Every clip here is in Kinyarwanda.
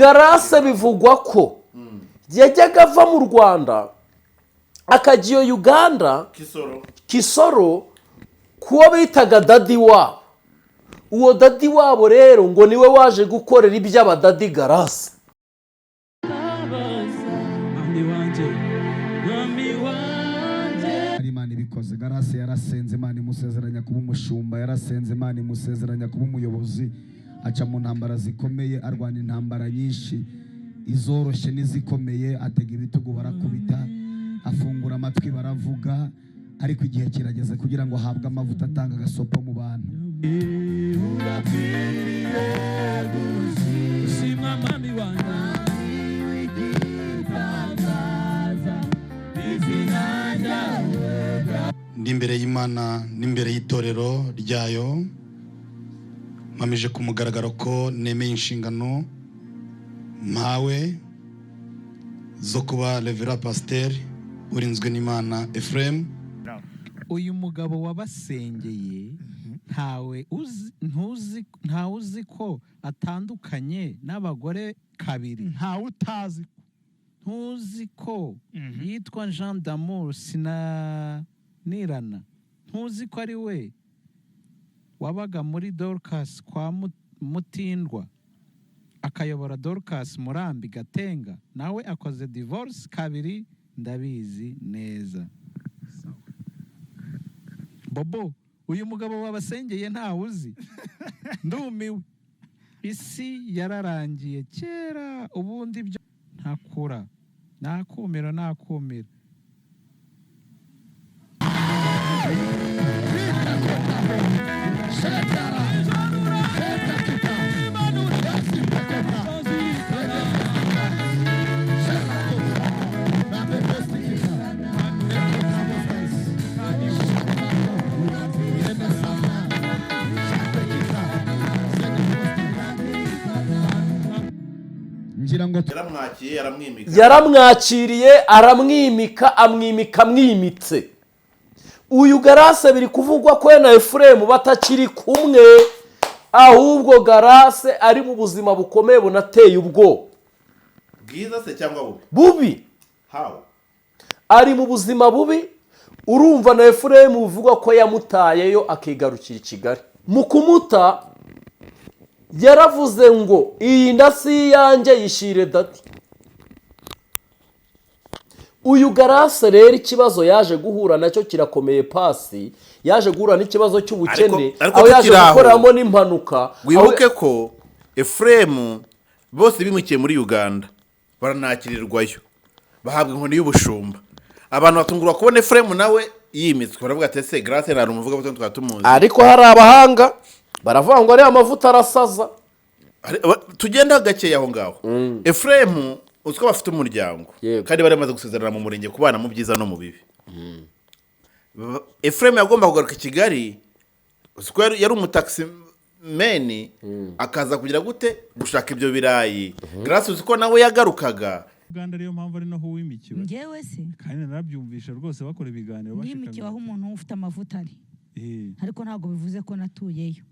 Grace bivugwa ko yajyaga ava mu Rwanda akajya iyo Uganda. Kisoro. Kisoro, kuwo bitaga daddy wabo. Uwo daddy wabo rero ngo niwe waje gukorera iby'abadaddy Grace. Mwami wanjye, Mwami wanjye. Ari Imana ibikoze. Grace yarasenze, Imana imusezeranya kuba umushumba. Yarasenze, Imana imusezeranya kuba umuyobozi. Aca mu ntambara zikomeye, arwana intambara nyinshi, izoroshye n'izikomeye. Atega ibitugu barakubita, afungura amatwi baravuga, ariko igihe kirageze kugira ngo ahabwe amavuta atanga agasopo mu bantu. Urakwiriye gushimwa, Mwami wanjye. Igitangaza izina ryawe. Ndi imbere y'Imana n'imbere y'itorero ryayo, mpamije ku mugaragaro ko nemeye inshingano mpawe zo kuba Reverend Pasiteri Urinzwe n'Imana Ephraim. Uyu mugabo wabasengeye, ntawe uzi, ntuzi, ntawe uzi ko atandukanye n'abagore kabiri. Ntawe utazi. Ntuzi ko yitwa Jean d'Amour Sinanirana? Ntuzi ko ari we wabaga muri Dorcas kwa Mutindwa, akayobora Dorcas Murambi Gatenga? Nawe akoze divorce kabiri, ndabizi neza. Bobo, uyu mugabo wabasengeye ntawe uzi? Ndumiwe, isi yararangiye kera. Ubundi byo ntakura nakumira nakumira. Ngira ngo Yaramwakiye, aramwimika. Yaramwakiriye, aramwimika, amwimika amwimitse. Uyu Grace biri kuvugwa ko we na Efuremu batakiri kumwe, ahubwo Grace ari mu buzima bukomeye bunateye ubwoba. Bwiza se cyangwa bubi? Bubi. How? Ari mu buzima bubi. Urumva na Efuremu bivugwa ko yamutayeyo akigarukira i Kigali. Mu kumuta yaravuze ngo iyi nda si iyanjye, yishyire daddy. Uyu Grace rero ikibazo yaje guhura nacyo kirakomeye. Pasi yaje guhura n'ikibazo cy'ubukene, Ariko aho yaje tukiri aho, gukoreramo n'impanuka. Wibuke ko Efuremu bose bimukiye muri Uganda, baranakirirwayo, bahabwa inkoni y'ubushumba. Abantu batungurwa kubona Efuremu nawe yimitswe, baravuga ati: "Ese Grace nta umuvugabutumwa twaba tumuzi?" Ariko hari abahanga baravuga ngo ariya mavuta arasaza. Tugenda gakeya aho ngaho. Efuremu uzi ko bafite umuryango, kandi bari bamaze gusezerana mu murenge kubana mu byiza no mu bibi. Efuremu yagomba kugaruka i Kigali. Uzi ko yari umutaximan, akaza kugira gute, gushaka ibyo birayi. Grace uzi ko nawe yagarukaga. Uganda, ariyo mpamvu ari naho wimikiwe. Njyewe se? Kandi narabyumvisha rwose bakora ibiganiro. Nimikiwe aho umuntu ufite amavuta ari, ariko ntabwo bivuze ko natuyeyo.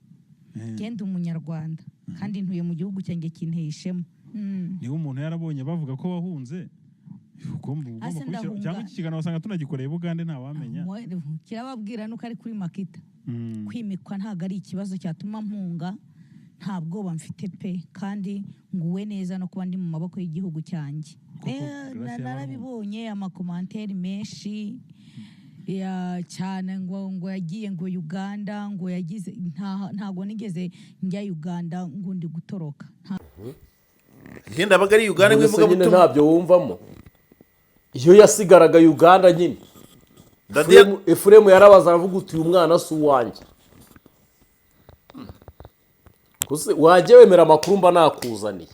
Genda, umunyarwanda, kandi ntuye mu gihugu cyanjye kinteye ishema. Niba umuntu yarabonye bavuga ko wahunze, ugomba Ase kubishyira ndahunga. cyangwa iki kiganiro wasanga tunagikoreye Bugande, ntawamenya. Kirababwira nuko ari kuri Makita. Kwimikwa ntabwo ari ikibazo cyatuma mpunga. Nta bwoba mfite pe, kandi nguwe neza no kuba ndi mu maboko y'igihugu cyanjye. Koko, Grace yaba Narabibonye amacommentaires menshi ya cyane ngo yagiye ngo Uganda, ngo yagize ntago nigeze njya Uganda ngo ndi gutoroka. Ngenda abaga ari Uganda None se nyine nk'ivugabutumwa. Ntabyo wumvamo. Iyo yasigaraga Uganda nyine, Daddy Efuremu yarabaza, aravuga uti: "Uyu mwana si uwanjye." Wajya wemera amakuru mba nakuzaniye.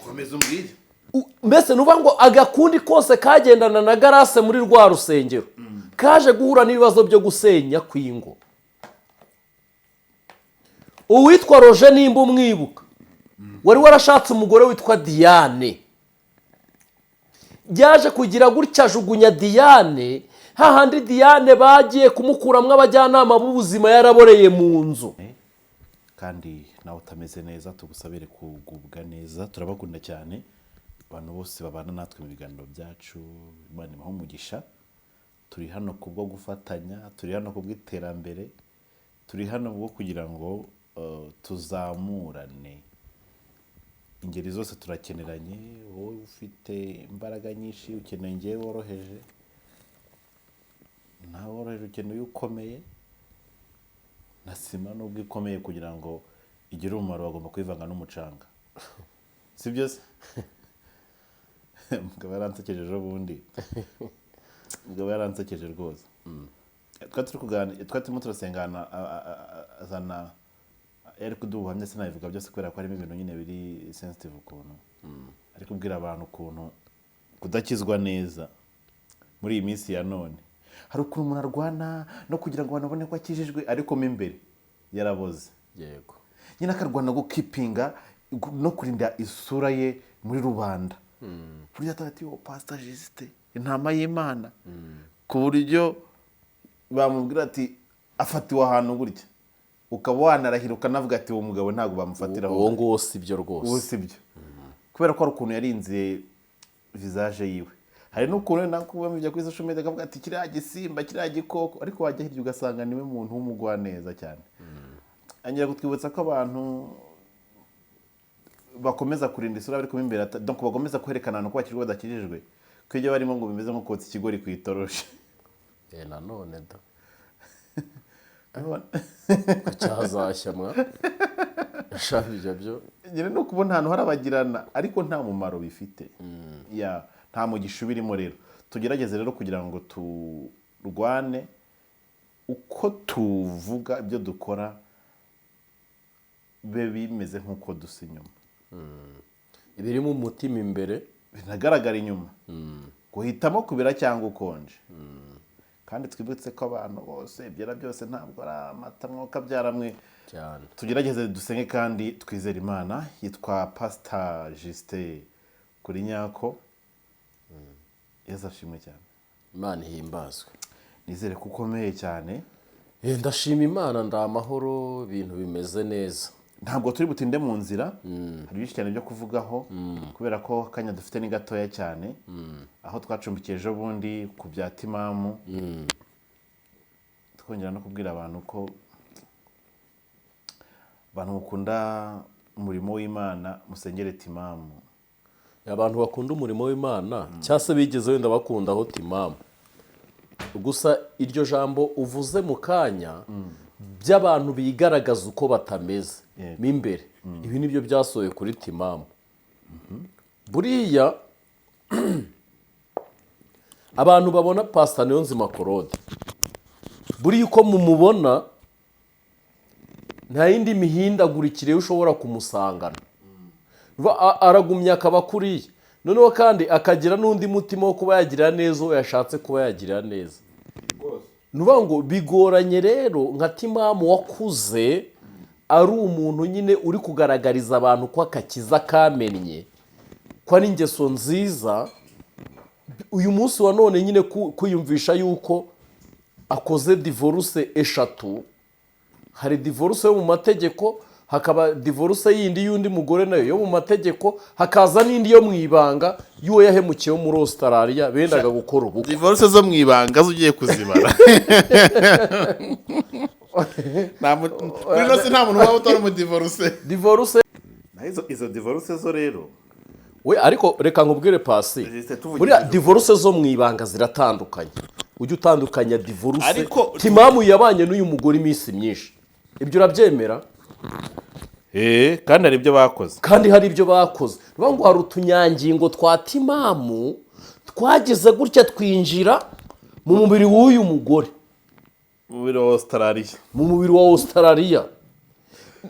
Komeza umbwire. Mbese nuvuga ngo agakundi kose kagendana na Grace muri rwa rusengero kaje guhura n'ibibazo byo gusenya kw'ingo. Uwitwa Roje, nimba umwibuka, wari warashatse umugore witwa Diane, yaje kugira gutya ajugunya Diane hahandi. Diane bagiye kumukuramo abajyanama b'ubuzima, yaraboreye mu nzu. Kandi Nawe utameze neza, tugusabire kugubwa neza. Turabakunda cyane abantu bose babana natwe mu biganiro byacu. Imana ibahe umugisha. Turi hano kubwo gufatanya, turi hano kubw'iterambere, turi hano bwo kugira ngo tuzamurane ingeri zose. Turakeneranye. Wowe ufite imbaraga nyinshi ukeneye ngewe woroheje, nawe woroheje ukeneye ukomeye. Na sima nubwo ikomeye, kugira ngo igire umumaro bagomba kuyivanga n'umucanga, si byo se? Mugabo yaransekeje ejo bundi, mugabo yaransekeje rwose. Twari turi kuganira, twari turimo turasengana, azana yari kuduha ubuhamya. Sinabivuga byose kubera ko harimo ibintu nyine biri sensitive ukuntu, ari kubwira abantu ukuntu kudakizwa neza muri iyi minsi ya none, hari ukuntu umuntu arwana no kugira ngo abantu babone ko akijijwe, ariko mo imbere yaraboze. Nyine akarwana gukeepinga no kurinda isura ye muri rubanda, ku buryo atavuga ati: "Oh, Pastor Justin, intama y'Imana," ku buryo bamubwira ati afatiwe ahantu gutya, ukaba wanarahira ukanavuga ati: "Uwo mugabo ntabwo bamufatiraho." Uwo nguwo si byo rwose. Ubu si byo, kubera ko hari ukuntu yarinze visage yiwe. Hari n'ukuntu wenda kubamubya kuri social media akavuga ati: "Kiriya gisimba, kiriya gikoko," ariko wajya hirya ugasanga niwe muntu w'umugwaneza cyane. Angira kutwibutsa ko abantu bakomeza kurinda isura bari kumwe imbere, donc bakomeza kwerekana ahantu ko bakijijwe badakijijwe, ko ibyo barimo ngo bimeze nko kotsa ikigori ku itoroshi. Nanone da cyazashya mwa shaka ibyo byo. Nyine ni ukubona ahantu harabagirana, ariko nta mumaro bifite, ya nta mugisha ubirimo. Rero tugerageze rero kugira ngo turwane uko tuvuga, ibyo dukora bibe bimeze nk'uko dusa inyuma. Ibiri mu mutima imbere binagaragara inyuma. Guhitamo kubira cyangwa ukonje. Kandi twibutse ko abantu bose ibyera byose ntabwo ari amata, mwuka byaramwe. Cyane. Tugerageze dusenge kandi twizere Imana. Yitwa Pasita Justin kuri nyako. Yesu ashimwe cyane. Imana ihimbazwe. Nizere ko ukomeye cyane. Ndashima Imana, ndi amahoro, ibintu bimeze neza. Ntabwo turi butinde mu nzira, hari byinshi cyane byo kuvugaho, kubera ko akanya dufite ni gatoya cyane. Aho twacumbikiye ejo bundi ku bya Timamu, twongera no kubwira abantu ko abantu mukunda umurimo w'Imana musengere Timamu. Abantu bakunda umurimo w'Imana cyangwa se bigeze wenda bakundaho Timamu gusa, iryo jambo uvuze mu kanya by'abantu bigaragaza uko batameze mo imbere, ibi nibyo byasohoye kuri Timamu. Buriya abantu babona Pasita Niyonzima Claude, buriya uko mumubona nta yindi mihindagurikire ushobora kumusangana. Aragumya akaba kuriya, noneho kandi akagira n'undi mutima wo kuba yagirira neza uwo yashatse kuba yagirira neza. Ni ukuvuga ngo bigoranye rero nka Timamu wakuze ari umuntu nyine uri kugaragariza abantu ko akakiza kamennye, ko ari ingeso nziza, uyu munsi wa none nyine kwiyumvisha yuko akoze divorce eshatu. Hari divorce yo mu mategeko, hakaba divorce yindi y'undi mugore nayo yo mu mategeko, hakaza n'indi yo mu ibanga y'uwo yahemukiye wo muri Australia bendaga gukora ubukwe. Divorce zo mu ibanga zo ugiye kuzibara. Kuri ino si nta muntu waba utari umudivorce. Divorce. Naho izo divorce zo rero We, ariko reka nkubwire pasi. Justin, tuvugishije Buriya ukuri. divorce zo mu ibanga ziratandukanye, ujye utandukanya divorce. Timamu yabanye n'uyu mugore iminsi myinshi, ibyo urabyemera? Kandi hari ibyo bakoze. Kandi hari ibyo bakoze. Ni ukuvuga ngo hari utunyangingo twa Timamu twageze gutya twinjira mu mubiri w'uyu mugore. Umubiri wa Australia. Mu mubiri wa Australia.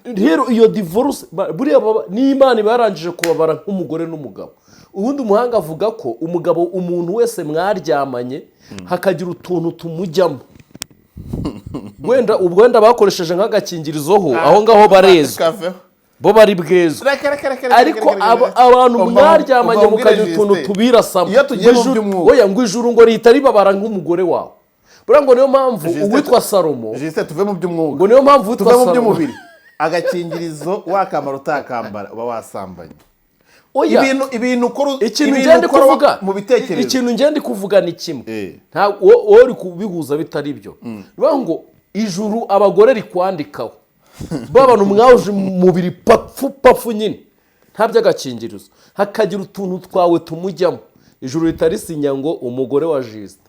Rero iyo divorce buriya n'Imana iba yarangije kubabara nk'umugore n'umugabo. Ubundi umuhanga avuga ko umugabo, umuntu wese mwaryamanye hakagira utuntu tumujyamo, wenda ubwo wenda bakoresheje nk'agakingirizo ho aho ngaho barezwa. Kaveho. Bo bari bwezwa. Reka, reka, reka, reka, Ariko reka, reka, reka. abantu mwaryamanye Umva mukagira umbwire utuntu Justin. tubirasamo, Iyo tugiye ngo mu by'umwuka. Oya, ngo ijuru ngo rihita ribabara nk'umugore wawe. Buriya ngo niyo mpamvu Justin, uwitwa Salomo Justin, tuve mu by'umwuka. Ngo niyo mpamvu uwitwa Tuve mu Salomo by'umubiri. Agakingirizo wakambara utakambara, uba wasambanye. Oya. Ibintu ukora, Ikintu ibintu ngenda ukora kuvuga mu bitekerezo. Ikintu ngenda kuvuga ni kimwe. Nta wowe uri kubihuza bitari byo. Bivuga ngo ijuru abagore rikwandikaho, ba bantu mwahuje umubiri papfu papfu nyine, nta by'agakingirizo, hakagira utuntu twawe tumujyamo, ijuru ritarisinya ngo umugore wa Justin.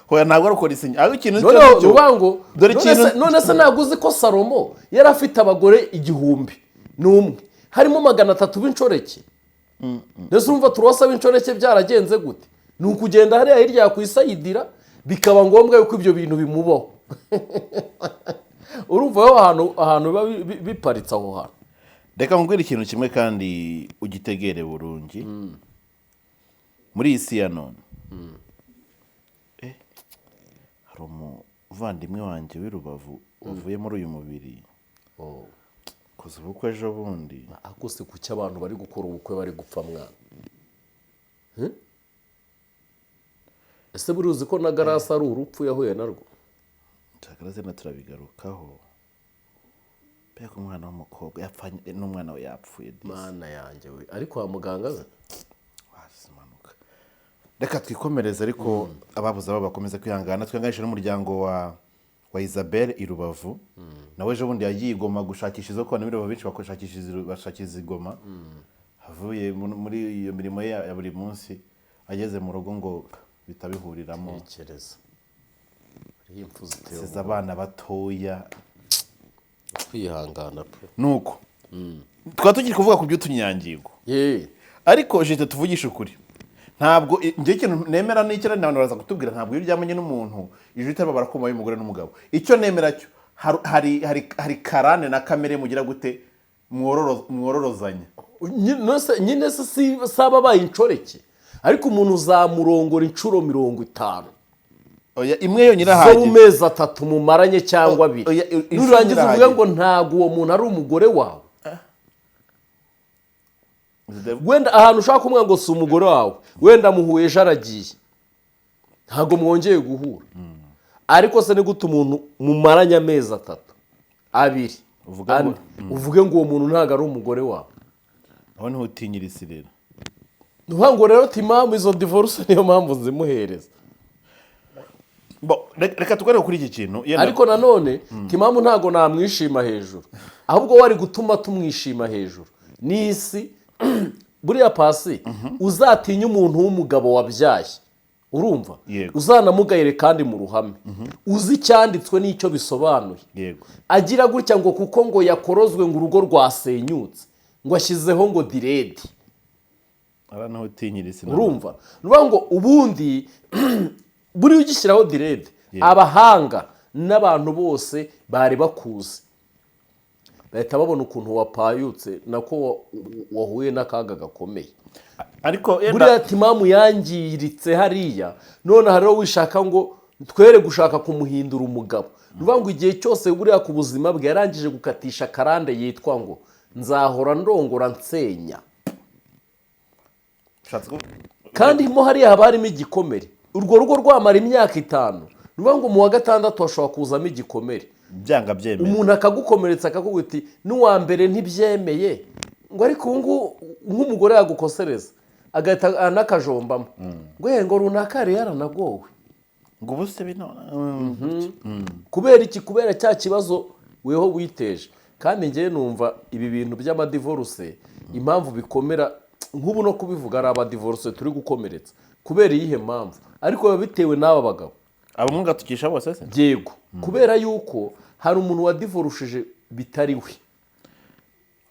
Hoya, ntabwo ari ukora isinya, ahubwo ikintu Noneho cyo uvuga ngo dore none ikintu none se ntabwo uzi ko Salomo yari afite abagore 1001, harimo 300 b'inshoreke? Mbese urumva turasa b'inshoreke byaragenze gute? Ni ukugenda hariya hirya yakwisayidira, bikaba ngombwa yuko ibyo bintu bimubaho. Urumva aho ahantu biba biparitse aho hantu. Reka nkubwire ikintu kimwe kandi ugitegere burungi. Muri iyi si ya none, hari umuvandimwe wanjye w'i Rubavu wavuye muri uyu mubiri, koza ubukwe ejo bundi. Ariko se kuki abantu bari gukora ubukwe bari gupfa mwana? Ese buriya uzi ko na Garasi ari urupfu yahuye narwo? Nshaka na turabigarukaho. Mbega umwana w'umukobwa yapfanye n'umwana we, yapfuye disi. Mana yanjye we, ari kwa muganga ze. Wasimanuka. Reka twikomereze, ariko ababuze abo bakomeze kwihangana. Twihanganishe n'umuryango wa Isabelle i Rubavu, nawe ejo bundi yagiye i Goma gushakisha izo kona. Rubavu benshi bashakishiriza i Goma. Avuye muri iyo mirimo ye ya buri munsi, ageze mu rugo ngo bitabihuriramo. Tekereza hariho impfu ziteye Asize abana batoya. Kwihangana pe. Nuko tukaba tukiri kuvuga ku by'utunyangingo. Ariko jete, tuvugishe ukuri, ntabwo njye ikintu nemera n'icyo abantu baraza kutubwira, ntabwo iyo uryamanye n'umuntu ijuru itababara kuma y'umugore n'umugabo. Icyo nemera cyo, hari karande na kamere mugira gute, mwororozanya. Nyine se si ababaye inshoreke, ariko umuntu uzamurongora inshuro 50 Oya, imwe yonyine zo mu ahagije. mezi 3 mumaranye cyangwa 2, Oya, inshuro nurangiza uvuge irahagije. ngo ntabwo uwo muntu ari umugore wawe. Wenda ahantu ushaka kumubwira ngo si umugore wawe, wenda muhuye ejo aragiye, ntabwo mwongeye guhura. Ariko se ni gute umuntu mumaranye amezi 3, 2, Uvuga 4, uvuge ngo uwo muntu ntabwo ari umugore wawe? Aho niho utinyira isi rero. Ni ukuvuga ngo rero timamu izo divorce niyo mpamvu nzimuhereza. Bo, reka tugaruke kuri iki kintu. Ariko nanone timamu ntabwo namwishima hejuru, ahubwo wari gutuma tumwishima hejuru n'isi. Buriya pasi uzatinya umuntu w'umugabo wabyaye, urumva? Yego. Uzanamugayire kandi mu ruhame, uzi icyanditswe n'icyo bisobanuye. Agira gutya ngo kuko ngo yakorozwe, ngo urugo rwasenyutse, ngo ashyizeho ngo dread. Ara niho utinyira isi. Urumva, ni ukuvuga ngo ubundi buriya ugishyiraho dread, abahanga n'abantu bose bari bakuzi bahita babona ukuntu wapayutse, nako wahuye n'akaga gakomeye. Ariko yenda Buriya timamu yangiritse hariya. None hariho wishaka ngo twere gushaka kumuhindura umugabo. Ni ukuvuga ngo igihe cyose buriya ku buzima bwe yarangije gukatisha karande yitwa ngo nzahora ndongora nsenya. Ushatse Kandi mo hariya haba harimo igikomere. Urwo rugo rwamara imyaka 5, ni ukuvuga ngo mu wa gatandatu hashobora kuzamo igikomere. Byanga byemera. Umuntu akagukomeretsa, akakubwira uti n'uwa mbere ntibyemeye, ngo ariko ubu ngubu nk'umugore yagukosereza agahita anakajombamo ngo ye ngo runaka yari yaranagowe. Ngo ubu se bino Kubera iki? Kubera cya kibazo weho witeje. Kandi ngewe numva ibi bintu by'amadivorce impamvu bikomera, nk'ubu no kubivuga ari abadivorce turi gukomeretsa, kubera iyihe mpamvu? Ariko biba bitewe n'aba bagabo. Abo mwungatukisha bose se? Yego, kubera yuko hari umuntu wadivorushije bitari we.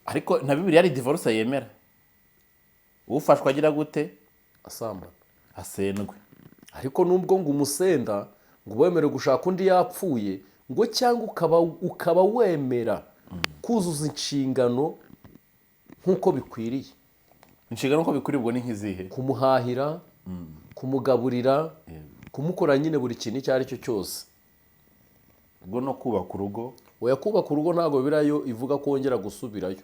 Ariko na Bibiliya ari divorce yemera ufashwa agira gute? Asambana. Asendwe. Ariko nubwo ngo umusenda ngo wemerewe gushaka undi yapfuye, ngo cyangwa ukaba wemera kuzuza inshingano nk'uko bikwiriye. Inshingano uko bikwiriye ubwo ni nk'izihe? Kumuhahira, kumugaburira, kumukora nyine buri kintu icyo ari cyo cyose. Ubwo no kubaka urugo? Oya, kubaka urugo ntabwo birayo ivuga ko wongera gusubirayo.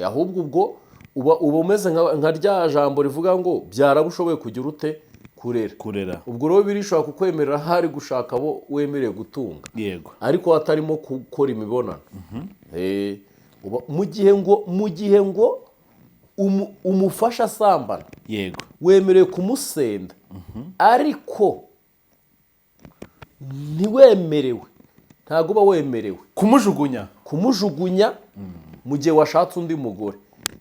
Ahubwo ubwo uba umeze nka rya jambo rivuga ngo byaraba ushoboye kugira ute, kurera. Kurera. Ubwo rero biri ishobora kukwemerera hari gushaka abo wemerewe gutunga, ariko hatarimo gukora imibonano. Mu gihe ngo umufasha asambana, wemerewe kumusenda, ariko ntiwemerewe, ntabwo uba wemerewe kumujugunya. Kumujugunya mu gihe washatse undi mugore.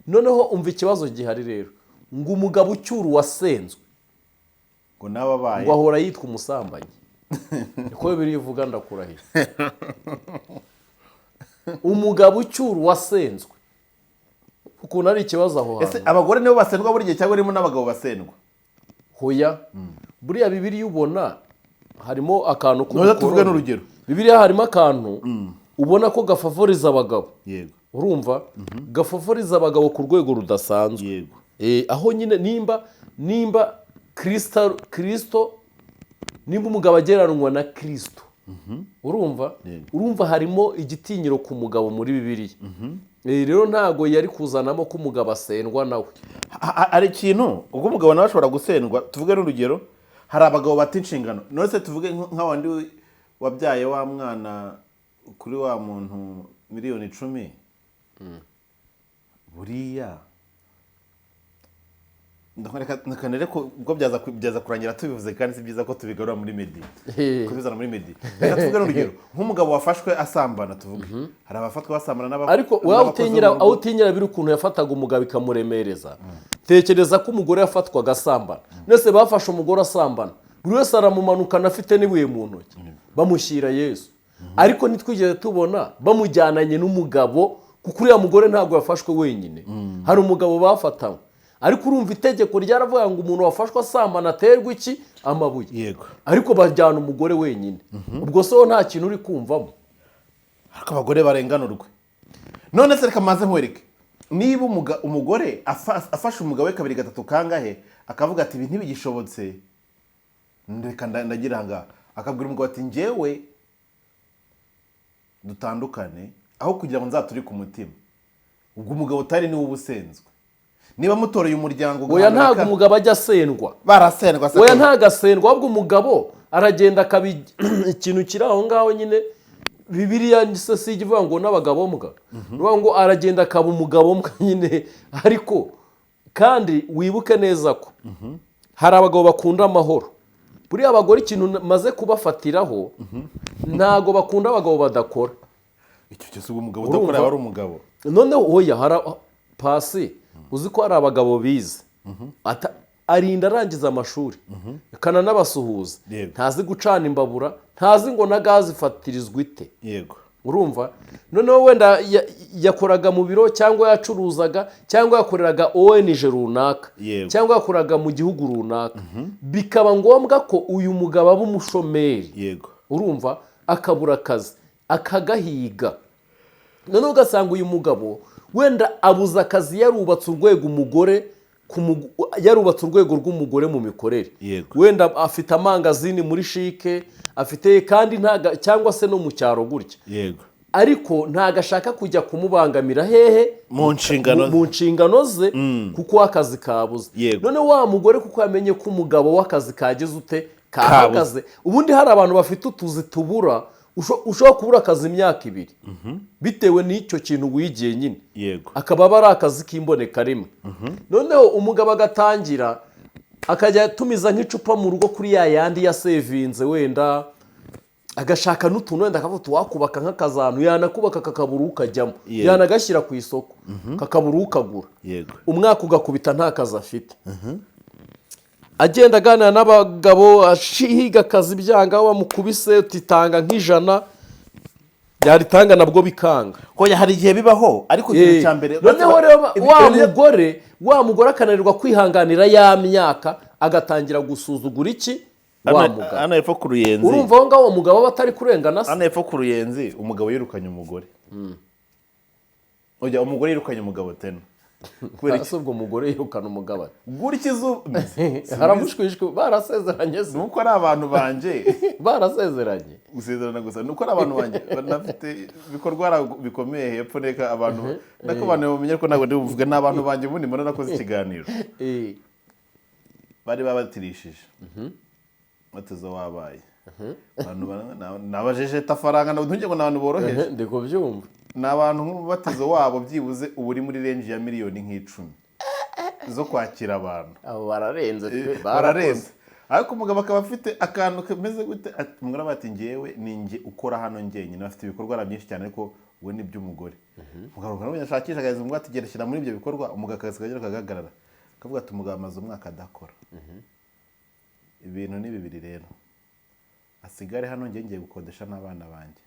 Noneho umva ikibazo gihari rero, ngo umugabo ucyura uwasenzwe ngo nawe abaye ngo ahora yitwa umusambanyi. Niko Bibiliya ivuga, ndakurahiye. Umugabo ucyura uwasenzwe, ukuntu ari ikibazo aho Ese hantu. abagore nibo basendwa buri gihe, cyangwa harimo n'abagabo basendwa? Hoya, buriya Bibiliya ubona harimo akantu Noneho tuvuge k'ubukoroni. n'urugero. Bibiliya harimo akantu ubona ko gafavoriza abagabo. Urumva, gafavoriza abagabo ku rwego rudasanzwe. Aho nyine nimba Kirisito, nimba umugabo agereranwa na Kirisito, urumva, urumva harimo igitinyiro ku mugabo muri Bibiliya. Rero ntago yari kuzanamo ko umugabo asendwa nawe. Hari ikintu ubwo umugabo nawe ashobora gusendwa. Tuvuge n'urugero, hari abagabo bata inshingano. None se tuvuge nka wandi wabyaye wa mwana kuri wa muntu miliyoni 10, buriya reka nere ko ubwo byaza kurangira tubivuze, kandi si byiza ko tubigarura muri media, kubizana muri media. Reka tuvuge n'urugero nk'umugabo wafashwe asambana. Tuvuge hari abafatwa basambana Ariko wowe n'abakozi bo utinyira mu rugo. Aho utinyira biri ukuntu yafataga umugabo ikamuremereza. Tekereza ko umugore yafatwaga asambana. Nese bafashe umugore asambana, buri wese aramumanukana afite n'ibuye mu ntoki, bamushyira Yesu, ariko ntitwigeze tubona bamujyananye n'umugabo, kuko uriya mugore ntabwo yafashwe wenyine, hari umugabo bafatanywe. Ariko urumva itegeko ryaravuga ngo umuntu wafashwe asambana aterwa iki? Amabuye. Ariko bajyana umugore wenyine. Ubwo se wo nta kintu uri kumvamo? Ariko abagore barenganurwe. None se reka maze nkwereke, niba umugore afashe umugabo we kabiri, gatatu, kangahe, akavuga ati: "Ibi ntibigishobotse, reka ndagira ngaha," akabwira umugabo ati: "Njyewe dutandukane aho kugira ngo nzature ku mutima," ubwo umugabo utari niwe uba usenzwe niba mutoreye umuryango Oya, ugahagarika- ntabwo umugabo ajya asendwa. Barasendwa se? Oya, ntagasendwa, ahubwo umugabo aragenda akaba ikintu kiri aho ngaho nyine. Bibiliya se si ijya ivuga ngo n'abagabo mbwa? Ni ngo aragenda akaba umugabo mbwa nyine. Ariko kandi wibuke neza ko hari abagabo bakunda amahoro. Buriya abagore, ikintu maze kubafatiraho, ntago bakunda abagabo badakora. Icyo cyose, ubwo umugabo Urumva? udakora aba ari umugabo? Noneho oya, hari pasi, uzi ko hari abagabo bize, arinda arangiza amashuri, akananabasuhuza, ntazi gucana imbabura, ntazi ngo na gaze ifatirizwa ite. Urumva, noneho wenda yakoraga mu biro, cyangwa yacuruzaga, cyangwa yakoreraga ONG runaka, cyangwa yakoraga mu gihugu runaka, bikaba ngombwa ko uyu mugabo aba umushomeri. Urumva, akabura akazi, akagahiga. Noneho ugasanga uyu mugabo wenda abuze akazi yarubatse urwego umugore yarubatse urwego rw'umugore mu mikorere. Wenda afite amangazini muri CHIC afite, kandi ntaga, cyangwa se no mu cyaro gutya, ariko ntago ashaka kujya kumubangamira hehe? Mu nshingano. Mu nshingano ze, kuko akazi kabuze. Noneho wa mugore, kuko yamenye ko umugabo w'akazi kagize ute? Kahagaze. Ubundi hari abantu bafite utuzi tubura, ushobora kubura akazi imyaka 2 bitewe n'icyo kintu wigiye nyine, akaba aba ari akazi k'imboneka rimwe. Noneho umugabo agatangira akajya atumiza nk'icupa mu rugo kuri ya yandi yasevinze, wenda agashaka n'utuntu, wenda akavuga uti wakubaka nk'akazantu, yanakubaka kakabura ukajyamo, yanagashyira ku isoko kakabura ukagura. Umwaka ugakubita nta kazi afite, agenda aganira n'abagabo, ashiga akazi byanga, bamukubise utitanga nk'ijana, yaritanga nabwo bikanga. Hoya, hari igihe bibaho, ariko ikintu cya mbere Noneho rero wa mugore akananirwa kwihanganira ya myaka, agatangira gusuzugura iki? Wa mugabo. Hano hepfo ku Ruyenzi. Urumva aho ngaho uwo mugabo aba atari kurengana se? Hano hepfo ku Ruyenzi, umugabo yirukanye umugore. Oya, umugore yirukanye umugabo tena. Kubera iki? Ese ubwo umugore yirukana umugabo ate? Gutya izuba. Haramushwishwe, barasezeranye se? Nuko ari abantu banjye. Barasezeranye. Gusezerana gusa, nuko ari abantu banjye banafite ibikorwa bikomeye hepfo. Reka abantu, nako abantu bamenye ko ntabwo ndi buvuge, ni abantu banjye. Ubundi mbona nakoze ikiganiro, bari babatirishije bateze wabaye abantu, ni abajejeta faranga, ntujye ngo ni abantu boroheje. Ndi kubyumva. Ni abantu nk'umubatizo wabo byibuze uba uri muri range ya miliyoni nk'icumi zo kwakira abantu. Abo bararenze pe. Bararenze, ariko umugabo akaba afite akantu kameze gute? Ati, umugore ati: "Ngewe ni njye ukora hano njyenyine." Afite ibikorwa byinshi cyane, ariko we ni iby'umugore. Umugabo akaba ashakisha akazi, umugore ati: "Genda shyira muri ibyo bikorwa." Umugabo akazi kagera kagahagarara, akavuga ati: "Umugabo amaze umwaka adakora." Ibintu ni bibiri rero: asigare hano, njye ngiye gukodesha n'abana banjye.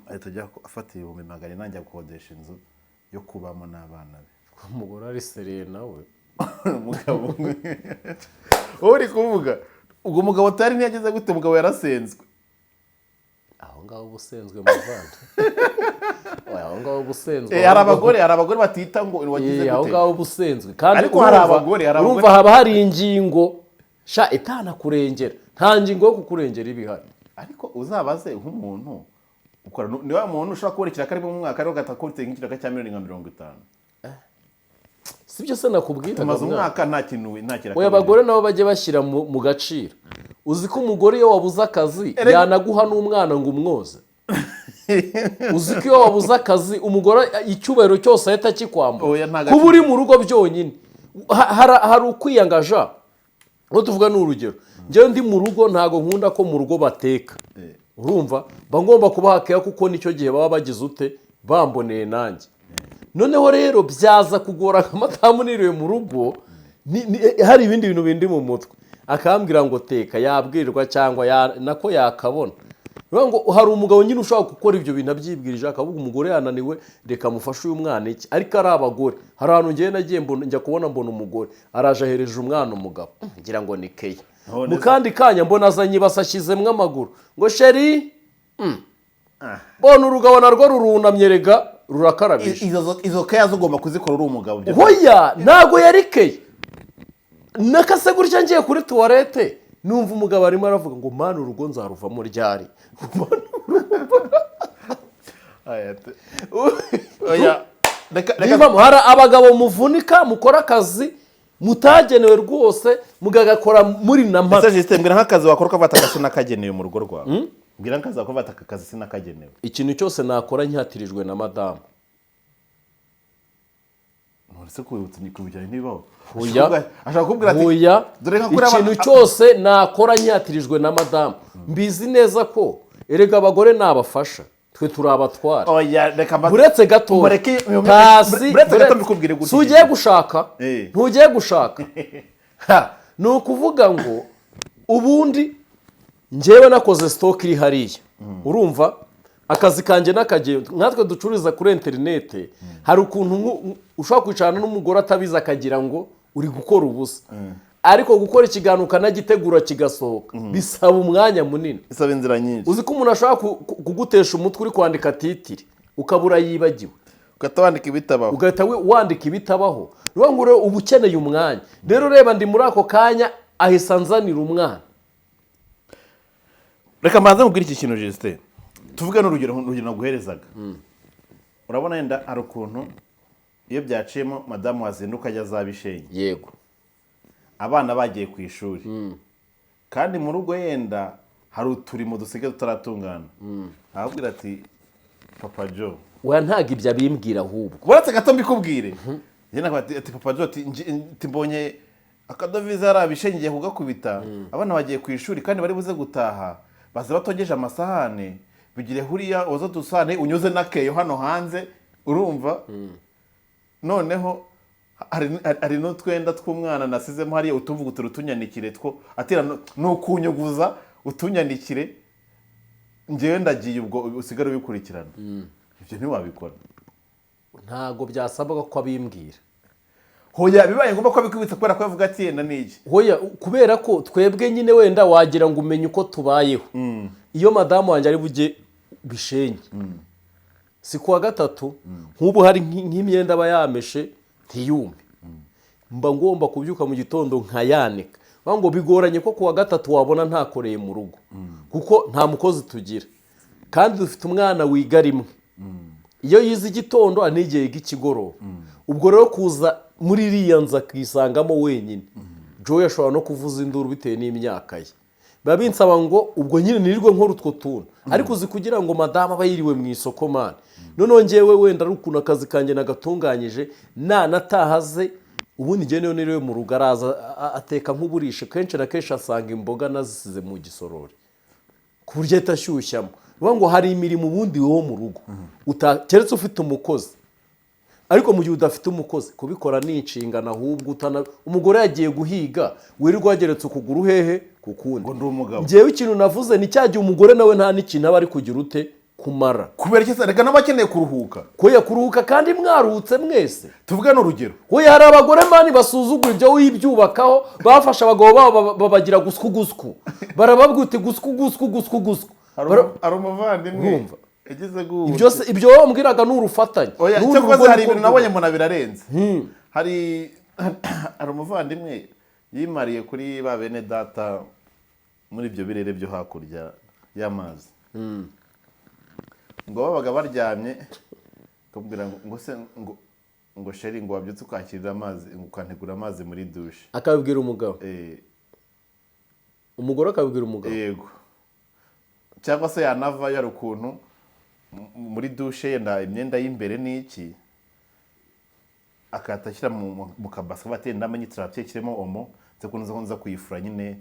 Atajya afata 400,000 ajya gukodesha inzu yo kubamo n'abana be. Umugore ari sérieux nawe. Umugabo umwe wowe uri kuvuga, ubwo mugabo atari ntiyageze gute? Umugabo yarasenzwe. Aho ngaho uba usenzwe, muvandi. Oya, aho ngaho uba usenzwe. Hari abagore batita ngo wagize Aho gute. ngaho uba usenzwe kandi. Ariko hari abagore Urumva haba hari ingingo sha itanakurengera, nta ngingo yo kukurengera iba ihari. Ariko uzabaze nk'umuntu ukora, ni wa muntu ushobora kubona ikiraka rimwe mu mwaka, ariko agahita nk'ikiraka cya miliyoni nka 50. Si byo se nakubwiraga, Tumaze mwana? umwaka nta kintu, nta kiraka. Oya, abagore nabo bajye bashyira mu gaciro. Uzi ko umugore iyo wabuze akazi yanaguha n'umwana ngo umwoze? Uzi ko iyo wabuze akazi umugore icyubahiro cyose ahita akikwambura? Oya, nta Kuba uri mu rugo byonyine, hari ukwiyangaja. Aho tuvuga ni urugero, njyewe ndi mu rugo ntabwo nkunda ko mu rugo bateka. Urumva mba ngomba kubaha keya, kuko nicyo gihe baba bagize ute, bamboneye nanjye. Noneho rero byaza kugora nka madamu niriwe mu rugo, hari ibindi bintu bindi mu mutwe, akambwira ngo teka, yabwirwa cyangwa nako yakabona. Ni ukuvuga ngo hari umugabo nyine ushobora gukora ibyo bintu abyibwirije, akavuga umugore yananiwe, reka mufashe uyu mwana iki. Ariko ari abagore, hari ahantu ngewe nagiye mbona, njya kubona mbona umugore araje ahereje umwana umugabo, ngira ngo ni keya. None Mu kandi kanya mbona azanye ibase, ashyizemo amaguru ngo chéri. Mbona urugabo narwo rurunamye, rega rurakarabije. Izo keya zo ugomba kuzikora uri umugabo byo. Hoya, ntago yari keya. Nakase gutya ngiye kuri toilette, numva umugabo arimo aravuga ngo: "Mana, urugo nzaruvamo ryari?" Aya, oya, reka. Niba hari abagabo muvunika, mukora akazi mutagenewe rwose, mugagakora muri na Ese mpaka. Justin, mbwira nk'akazi wakora ukafata aka sinakagenewe mu rugo rwawe. Mbwira nk'akazi wakora ufata aka kazi sinakagenewe. Ikintu cyose nakora nkihatirijwe na madamu. None se kubibutsa ni kubijyanye ntibibaho? Oya. Ashaka kukubwira ati Oya. Dore nka kuriya Ikintu cyose nakora nkihatirijwe na madamu, mbizi neza ko erega abagore ni abafasha, twe turi abatwara. Oya, reka Uretse gato. Pasi. Uretse gato mbikubwire gutya. Si ugiye gushaka? Eh. Ntugiye gushaka? Ha, ni ukuvuga ngo ubundi njyewe nakoze stock iri hariya. Urumva akazi kanjye n'akagendo, nkatwe ducururiza kuri interinete, hari ukuntu ushobora kwicarana n'umugore atabizi, akagira ngo uri gukora ubusa. Ariko gukora ikiganiro ukanagitegura kigasohoka bisaba umwanya munini. Isaba inzira nyinshi. Uzi ko umuntu ashobora kugutesha umutwe uri kwandika titre, ukabura yibagiwe, ugahita wandika ibitabaho. Ugahita wandika ibitabaho. Ni ukuvuga ngo rero uba ukeneye umwanya. Rero reba, ndi muri ako kanya ahise anzanira umwana. Reka mbanze nkubwire iki kintu, Justin. Tuvuge n'urugero naguherezaga. Urabona yenda hari ukuntu iyo byaciyemo madamu wazinduka ajya za Bishenyi, abana bagiye ku ishuri, kandi mu rugo yenda hari uturimo dusigaye tutaratungana, arababwira ati: "Papa Joe." Oya, ntabwo ibyo abimbwira ahubwo. Uretse gato mbikubwire. Njye nakubaza ati: "Papa Joe," ati, ati: "Mbonye akadovize hari Bishenyi, ngiye kugakubita. Abana bagiye ku ishuri kandi bari buze gutaha baza batogeje amasahane. Bigire huriya woza udusahane, unyuze n'akeyo hano hanze." Urumva noneho hari n'utwenda tw'umwana nasizemo hariya, utuvugutura utunyanikire two atira ni ukunyuguza utunyanikire. Njyewe ndagiye, ubwo usigare ubikurikirana." Ibyo ntiwabikora? Ntabwo byasabaga ko abimbwira. Hoya, bibaye ngombwa ko abikubitsa kubera ko yavuga ati yenda n'iki. Hoya, kubera ko twebwe nyine wenda wagira ngo umenye uko tubayeho. Iyo madamu wanjye ari bujye Bishenyi, si kuwa gatatu, nk'ubu hari nk'imyenda aba yameshe ntiyume, mba ngomba kubyuka mu gitondo nkayanika. Bavuga ngo bigoranye ko kuwa gatatu wabona ntakoreye mu rugo, kuko nta mukozi tugira kandi dufite umwana wiga rimwe. Iyo yize igitondo hari n'igihe yiga ikigoroba. Ubwo rero kuza muri iriya nzu akisangamo wenyine, Joy ashobora no kuvuza induru bitewe n'imyaka ye. Biba binsaba ngo ubwo nyine nirirwe nkora utwo tuntu. Ariko uzi kugira ngo madamu aba yiriwe mu isoko, man, Noneho ngewe wenda ari ukuntu akazi kanjye nagatunganyije, nanatahaze ubundi ngewe niyo niriwe mu rugo, araza ateka nk'uburishe. Kenshi na kenshi asanga imboga nazisize mu gisorori, ku buryo ahita ashyushyamo. Bivuga ngo hari imirimo ubundi wowe mu rugo keretse ufite umukozi, ariko mu gihe udafite umukozi kubikora ni inshingano. Ahubwo umugore yagiye guhiga, wirirwa wageretse ukuguru hehe ku kundi. Ngo ndi umugabo. Ngewe ikintu navuze ni cya gihe umugore nawe nta n'ikintu aba ari kugira ute kumara. Kubera iki se? Reka n'abakeneye kuruhuka. Ko kuruhuka kandi mwaruhutse mwese. Tuvuge n'urugero. Hoya, hari abagore man basuzugura ibyo wibyubakaho. Bafashe abagabo babo babagira gusku gusku, barababwira uti gusku gusku gusku gusku. Hari umuvandimwe Urumva? yagize gutya. Ibyo ibyo wowe wambwiraga ni urufatanye. Oya, N'uru cyakoze rugo hari niko ibintu nabonye mbona birarenze. Hari umuvandimwe yimariye kuri ba bene data muri ibyo birere byo hakurya y'amazi, ngo babaga baryamye, akabwira ngo se ngo chéri, ngo wabyutse ukakirira amazi, ngo ukantegura amazi muri douche. Akabibwira umugabo? Eh. Umugore akabibwira umugabo? Yego, cyangwa se yanavayo, hari ukuntu muri douche yenda imyenda y'imbere n'iki, akahita ashyira mu kabasi, bati ndamenye kirimo Omo, nze ko nza kuyifura nyine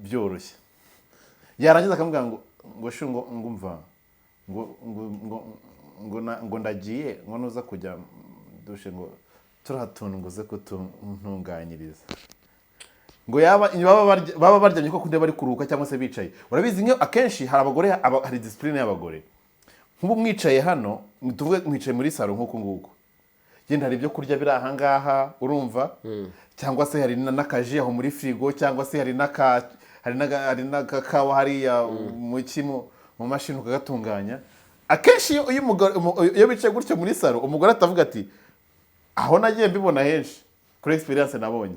byoroshye. Yarangiza akamubwira ngo chou, ngo umva, ngo ndagiye, ngo nuza kujya douche, ngo turiya tuntu ngo uze kutuntunganyiriza. Ngo yaba baba baryamye ko kundi bari kuruhuka cyangwa se bicaye. Urabizi, nk'iyo akenshi hari abagore hari discipline y'abagore. Nk'ubu mwicaye hano, tuvuge mwicaye muri salon nk'uku nguku, genda hari ibyo kurya biri aha ngaha, urumva, cyangwa se hari n'akaji aho muri firigo, cyangwa se hari n'agakawa hariya mu ki mu mashini ukagatunganya. Akenshi iyo iyo bicaye gutyo muri salon, umugore atavuga ati aho nagiye mbibona henshi kuri experience nabonye,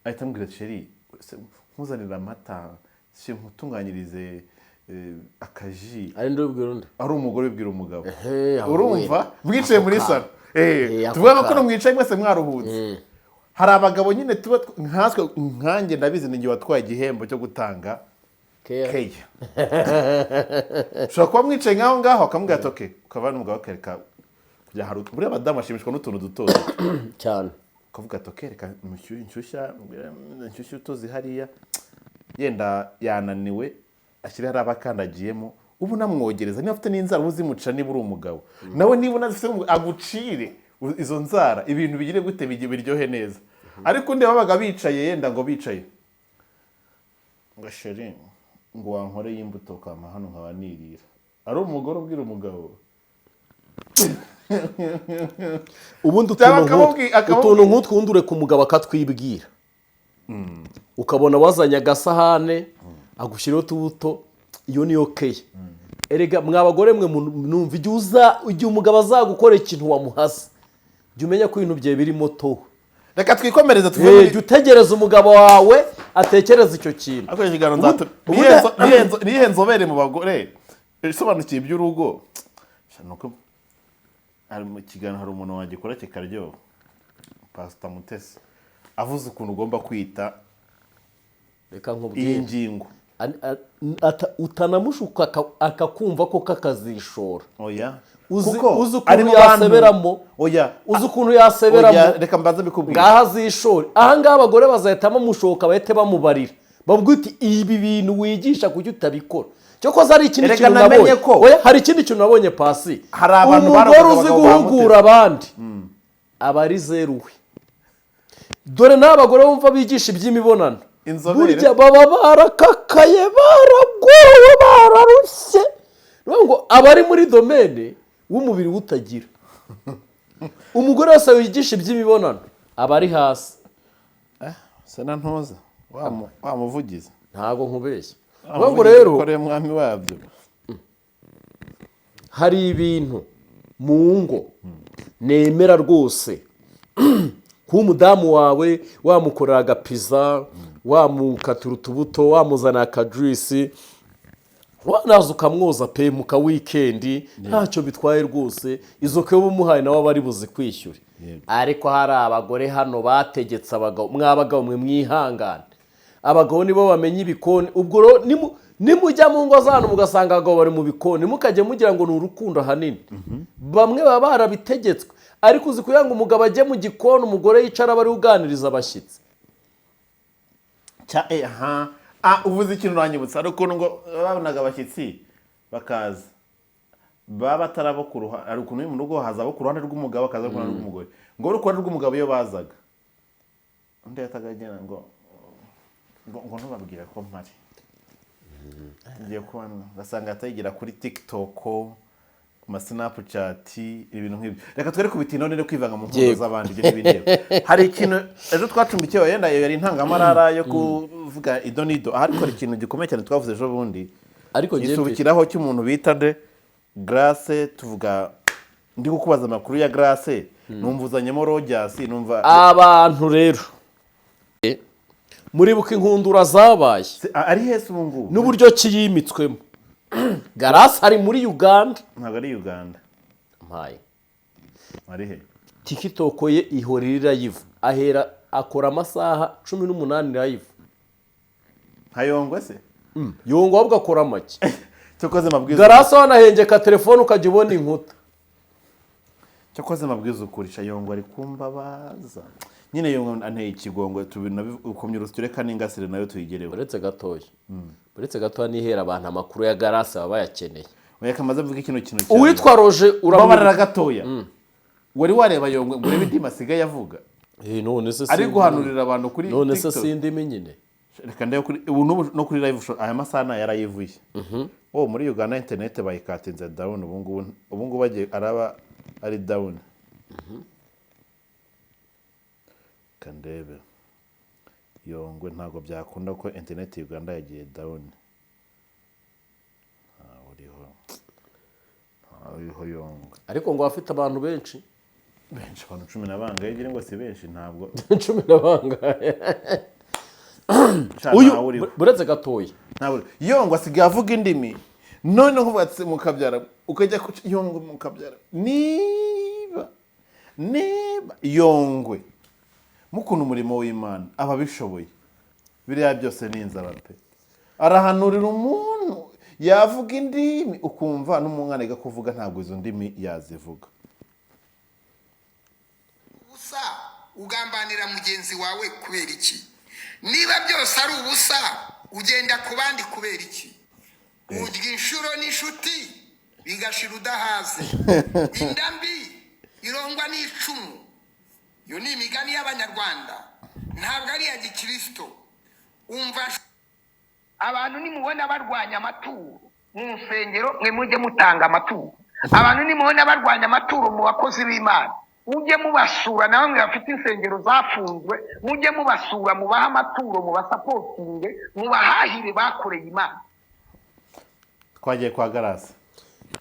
ahita amubwira ati: "Chéri, se nkuzanire amata, se nkutunganyirize akaji?" Ari ndi ubwira undi? Ari umugore ubwira umugabo. Ehe, aho Urumva? wenda. Mwicaye muri Ako salon. Ako Tuvuga ko kantu. kuno mwicaye mwese mwaruhutse, hari abagabo nyine tuba nkatwe, nkanjye ndabizi, ni njye watwaye igihembo cyo gutanga Keya. keya. Ushobora kuba mwicaye nk'aho ngaho, akamubwira ati okay, ukava n'umugabo akareka kujya. Hari buriya abadamu bashimishwa n'utuntu duto duto. Cyane. Ukavuga ati okay, reka nshyushya nshyushya utuzi hariya, yenda yananiwe, ashyire hariya abakandagiyemo, ubu unamwogereza. Niba afite n'inzara uba uzimuca, niba uri umugabo nawe niba unazifite agucire izo nzara, ibintu bigire gute, biryohe neza. Ariko undi babaga bicaye, yenda ngo bicaye, ngo chéri, ngo wankoreye imbuto ukampa hano nkaba nirira, ari umugore ubwira umugabo. Ubundi Cyangwa utuntu nk'utwo utuntu nk'utwo ubundi ureka umugabo akatwibwira, ukabona wazanye agasahane agushyiriyeho utubuto, iyo niyo keya. Erega mwa bagore mwe, numva igihe umugabo azagukora ikintu wamuhase, jya umenya ko ibintu byawe birimo towe. Reka twikomereze, tuve muri Jya utegereza umugabo wawe atekereza icyo kintu. Ariko ikiganiro niyihe nzobere mu bagore isobanukiwe iby'urugo? Sha, nuko hari mu kiganiro hari umuntu wagikora kikaryoha, Pasita Mutesi avuze ukuntu ugomba kwita Reka iyi nkubwire. ngingo. Utanamushuka akakumva ko kakazishora. Oya. Uzi Kuko uzi ari ukuntu mu bantu- yaseberamo? Oya. Uzi ukuntu Oya, yaseberamo? Reka mbanze mbikubwire. Ngaho azishore. Ahangaha abagore bazahita bamushoka, bahite bamubarira, bavuga uti ibi bintu wigisha kuki utabikora? Cyokoze hari ikindi Erega kintu namenye nabonye. Oya, hari ikindi kintu nabonye, pasi. Hari abantu Umugore barokoze uzi abagabo ba guhugura abandi aba ari zeruwe. Dore n'abagore bumva bigisha iby'imibonano, Inzobere. burya baba barakakaye, baragowe, bararushye. Ni ukuvuga ngo abari muri domaine w'umubiri utagira. Umugore wese wigisha iby'imibonano aba ari hasi. Sena ntuza wa muvugizi. Ntabwo nkubeshya. Wa Ni ukuvuga ngo muvugizi rero ko ariwe mwami wabyo. Hari ibintu mu ngo nemera rwose, kuba umudamu wawe wamukorera agapiza, wamukatira utubuto, wamuzanira akajuice, wanaza ukamwoza pe mu ka weekend, ntacyo bitwaye rwose. Izo keyo uba umuhaye nawe aba ari buzikwishyure. Ariko hari abagore hano bategetse abagabo. Mwa bagabo mwe, mwihangane. Abagabo nibo bamenya ibikoni. Ubwo rero nimujya mu ngo zanyu mugasanga abagabo bari mu bikoni, mukajya mugira ngo ni urukundo. Ahanini bamwe baba barabitegetswe, ariko uzi kugira ngo umugabo ajye mu gikoni, umugore yicara aba ari uganiriza abashyitsi. Cya aha uvuze ikintu uranyibutsa. Hari ukuntu ngo babonaga abashyitsi bakaza, baba batari abo ku ruhande. Hari ukuntu mu rugo haza abo ku ruhande rw'umugabo, hakaza abo ku ruhande rw'umugore. Ngo uri ku ruhande rw'umugabo, iyo bazaga, undi yahitaga agenda ngo ntubabwire ko mpari, ngiye kubona ugasanga atayigira kuri TikTok, ku ma Snapchat, ibintu nk'ibyo. Reka twere kubitindaho no kwivanga mu nkundo z'abandi, ibyo n'ibindi. Hari ikintu ejo twacumbikiwe, wenda iyo yari intangamarara yo kuvuga ido n'ido, ariko hari ikintu gikomeye cyane twavuze ejo bundi Ariko njye gisubikiraho cy'umuntu bita nde, Grace. Tuvuga, ndi kukubaza amakuru ya Grace, numva uzanyemo Rogers, numva Abantu rero muribuka inkundura zabaye Ari hese ubu ngubu? N'uburyo ki yimitswemo. Grace ari muri Uganda. Ntabwo ari Uganda. Mpaye. Ari he? TikTok ye ihora iri live, ahera akora amasaha 18 live. Nka Yongwe se? Yongwe ahubwo akora make. Cyokoze mabwiza. Grace wanahengeka telefone ukajya ubona inkuta. Cyokoze mabwiza ukurisha, Yongwe ari kumbabaza nyine. Yongwe anteye ikigongo. Ukomye urusyo, reka n'ingasire nayo tuyigereho. Uretse gatoya nihera abantu amakuru ya Grace baba bayakeneye. Oya, kamaze mvuga kino kintu cyane. Uwitwa Roje Babarira uramwibuka? gatoya. Wari wareba Yongwe ngo urebe indimi asigaye avuga? None se Ari sindi- guhanurira abantu kuri None se TikTok. si indimi nyine? Reka ndebe kuri ubu n'ubu no kuri live show aya masaha nayo yarayivuye. Oh, muri Uganda internet bayikatinze down. Ubu ngubu agiye araba ari down. Reka ndebe Yongwe, ntabwo byakunda ko internet Uganda yagiye down. Ntawe uriho, ntawe uriho Yongwe. Ariko ngo afite abantu benshi. Benshi, abantu cumi na bangahe? Ngira ngo si benshi, ntabwo. Cumi na bangahe? Sha, Uyu ntawe uriho. Buretse gatoya. Ntawe uriho. Yongwe asigaye avuga indimi, noneho uvuga ati mukabyara, ukajya ku Yongwe mukabyara. Niba Yongwe mukunda umurimo w'Imana, aba abishoboye. Biriya byose ni inzara pe. Arahanurira umuntu, yavuga indimi ukumva n'umwana yiga kuvuga ntabwo izo ndimi yazivuga. Ubusa ugambanira mugenzi wawe kubera iki? Niba byose ari ubusa, ugenda ku bandi kubera iki? Urya inshuro n'inshuti bigashira udahaze. Inda mbi irongwa n'icumu. Iyo ni imigani y'Abanyarwanda, ntabwo ari iya gikirisito. Umva, abantu nimubona barwanya amaturo mu nsengero, mwe mujye mutanga amaturo. Abantu nimubona barwanya amaturo mu bakozi b'Imana, mujye mubasura. Na bamwe bafite insengero zafunzwe, mujye mubasura, mubahe amaturo, mubasupportinge, mubahahire, bakoreye Imana. Twagiye kwa Grace.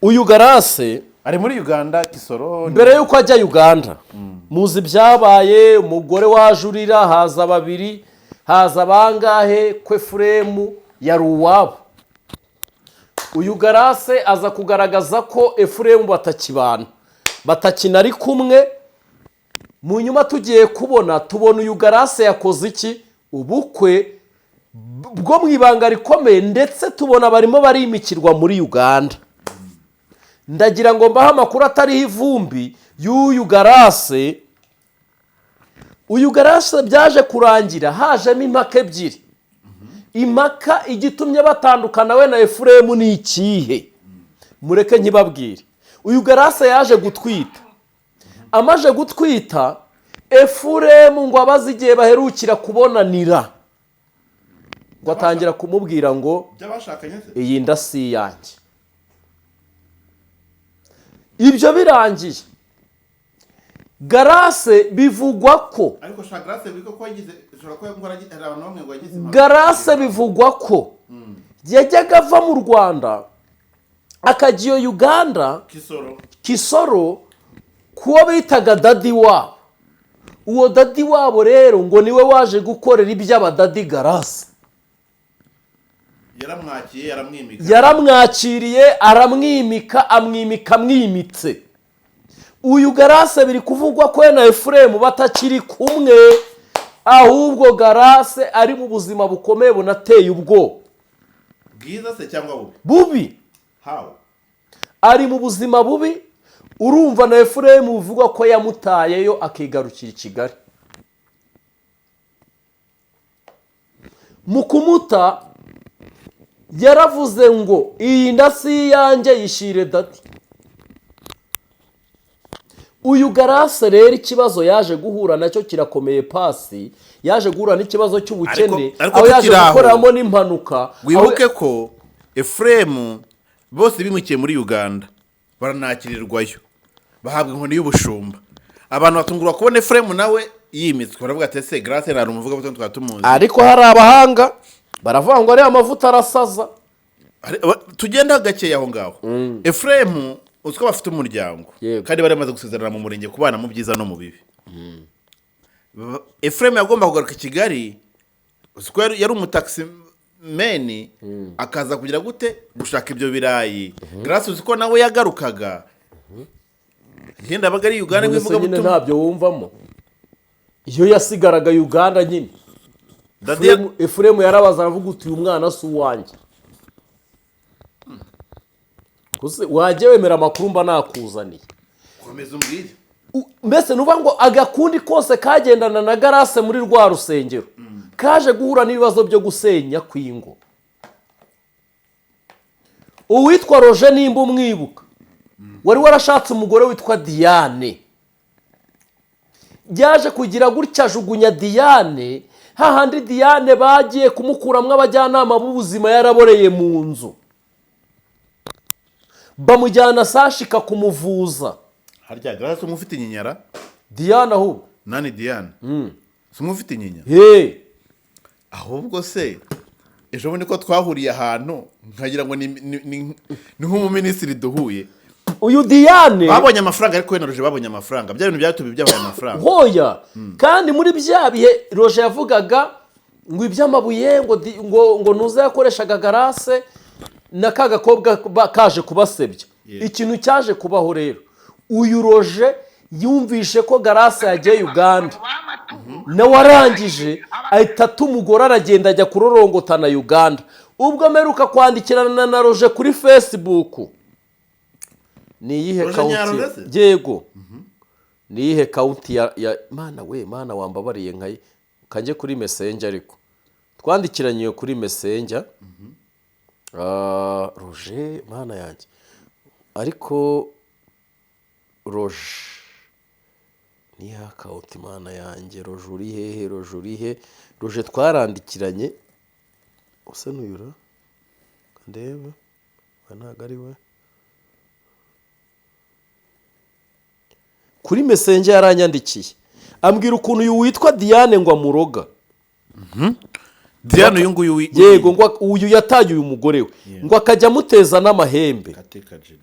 Uyu Grace Ari muri Uganda, Kisoro. Mbere y'uko ajya Uganda, muzi ibyabaye. Umugore waje urira, haza babiri, haza bangahe, ko Efuremu yari uwabo. Uyu Grace aza kugaragaza ko Efuremu batakibana, batakina ari kumwe. Mu nyuma tugiye kubona, tubona uyu Grace yakoze iki? Ubukwe bwo mu ibanga rikomeye, ndetse tubona barimo barimikirwa muri Uganda. Ndagira ngo mbahe amakuru atariho ivumbi y'uyu Grace. Uyu Grace byaje kurangira hajemo impaka ebyiri. Impaka igitumye batandukana we na Efuremu ni ikihe? Mureke nkibabwire. Uyu Grace yaje gutwita. Amaze gutwita, Efuremu ngo abaze igihe baherukira kubonanira, ngo atangira kumubwira ngo By'abashakanye se? iyi nda si iyanjye. Ibyo birangiye, Grace bivugwa ko Ariko sha, Grace biko ko yagize, ushobora kuba ngo hari abantu bamwe ngo yagize impanuka. Grace bivugwa ko yajyaga ava mu Rwanda akajya iyo Uganda. Kisoro. Kisoro, kuwo bitaga daddy wabo. Uwo daddy wabo rero ngo niwe waje gukorera iby'abadaddy Grace. Yaramwakiye, yaramwimika. Yaramwakiriye, aramwimika, amwimika amwimitse. Uyu Grace biri kuvugwa ko we na Efuremu batakiri kumwe. Ahubwo Garase ari mu buzima bukomeye bunateye ubwoba. Bwiza se cyangwa bubi? Bubi. How? Ari mu buzima bubi. Urumva na Efuremu bivugwa ko yamutayeyo akigarukira i Kigali. Mu kumuta yaravuze ngo iyi nda si iyanjye, yishyire daddy. Uyu Garase rero ikibazo yaje guhura nacyo kirakomeye. Pasi yaje guhura n'ikibazo cy'ubukene, Ariko aho yaje tukiri aho, gukoreramo n'impanuka. Wibuke ko Efuremu bose bimukiye muri Uganda, baranakirirwayo, bahabwa inkoni y'ubushumba. Abantu batungurwa kubona Efuremu nawe yimitswe, baravuga ati ese Grace nta umuvugabutumwa twari tumuzi? Ariko hari abahanga baravuga ngo ariya mavuta arasaza. Tugenda gakeya aho ngaho. Efuremu uzi ko bafite umuryango, kandi bari bamaze gusezerana mu murenge kubana mu byiza no mu bibi. Efuremu yagomba kugaruka i Kigali, uzi ko yari umutakisimeni, akaza kugira gute gushaka ibyo birayi. Grace uzi ko nawe yagarukaga, ngenda abaga ari Uganda. Mbese nyine nk'ivugabutumwa. Ntabyo wumvamo. Iyo yasigaraga Uganda nyine, Daddy Efuremu yarabaza aravuga uti uyu mwana si uwanjye. Gusa wajya wemera amakuru mba nakuzaniye. Komeza umbwire. Mbese nuvuga ngo agakundi kose kagendana na Garase muri rwa rusengero kaje guhura n'ibibazo byo gusenya kw'ingo. Uwitwa Roje, nimba umwibuka, wari warashatse umugore witwa Diane, yaje kugira gutya ajugunya Diane hahandi. Diane bagiye kumukuramo abajyanama b'ubuzima yaraboreye mu nzu, bamujyana sashika kumuvuza. Harya Grace umwe ufite inyinyara? Diane ahubwo. Nani, Diane si umwe ufite inyinya? He. Ahubwo se ejo bundi ko twahuriye ahantu nkagira ngo ni nk'umuminisitiri duhuye? Uyu Diane Babonye amafaranga, ariko we na Roje babonye amafaranga, bya bintu byatubi byabaye amafaranga. Hoya, kandi muri bya bihe Roje yavugaga ngo iby'amabuye ngo ntuze yakoreshaga Garase na ka gakobwa kaje kubasebya. Ikintu cyaje kubaho rero, uyu Roje yumvishe ko Garase yagiye Uganda, nawe arangije ahita atuma umugore aragenda ajya kurorongotana Uganda. Ubwo mperuka kwandikirana na Roje kuri Facebook, ni iyihe Roje kawunti? Nyaroje se? Yego. Ni iyihe kawunti ya mana we, mana wambabariye nkayi kanjye kuri Messenger? Ariko twandikiranye kuri Messenger. Ah, Roje, mana yanjye, ariko Roje niyo account, mana yanjye. Roje uri hehe? Roje uri he? Roje twarandikiranye, usa n'uyura, ndebe. Oya, ntabwo ari we. Kuri Messenger yaranyandikiye ambwira ukuntu uyu witwa Diane ngo amuroga. Diane uyu nguyu Yego, ngo uyu yataye uyu mugore we, ngo akajya amuteza n'amahembe. Kateka Jimmy.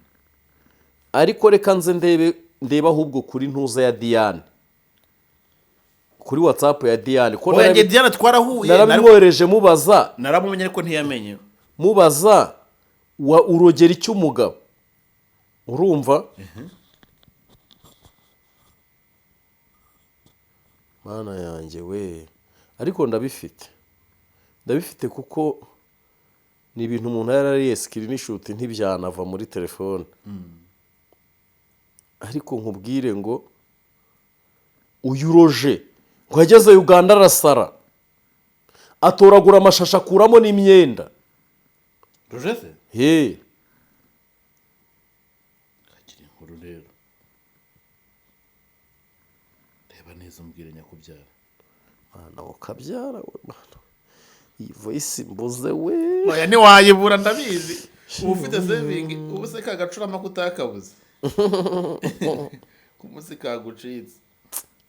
Ariko reka nze ndebe ahubwo kuri ntuza ya Diane, kuri WhatsApp ya Diane ko Oya, njye Diane twarahuye. Narabimwohereje mubaza. Naramumenye ariko ntiyamenye. Mubaza wa urogera icy'umugabo, urumva mana yanjye we. Ariko ndabifite kuko ni ibintu umuntu yarariye screenshot ntibyanava muri telefone. Ariko nkubwire ngo uyu Roje ngo yageze Uganda arasara, atoragura amashashi akuramo n'imyenda. Roje se? He. Kakiri inkuru rero, reba neza umbwire nyakubyara. Mwana ukabyara we, mwana, iyi voice mbuze we. Oya, ntiwayibura, ndabizi uba ufite saving. Ubu se ka gacurama ko utakabuze ku munsi kagucitse?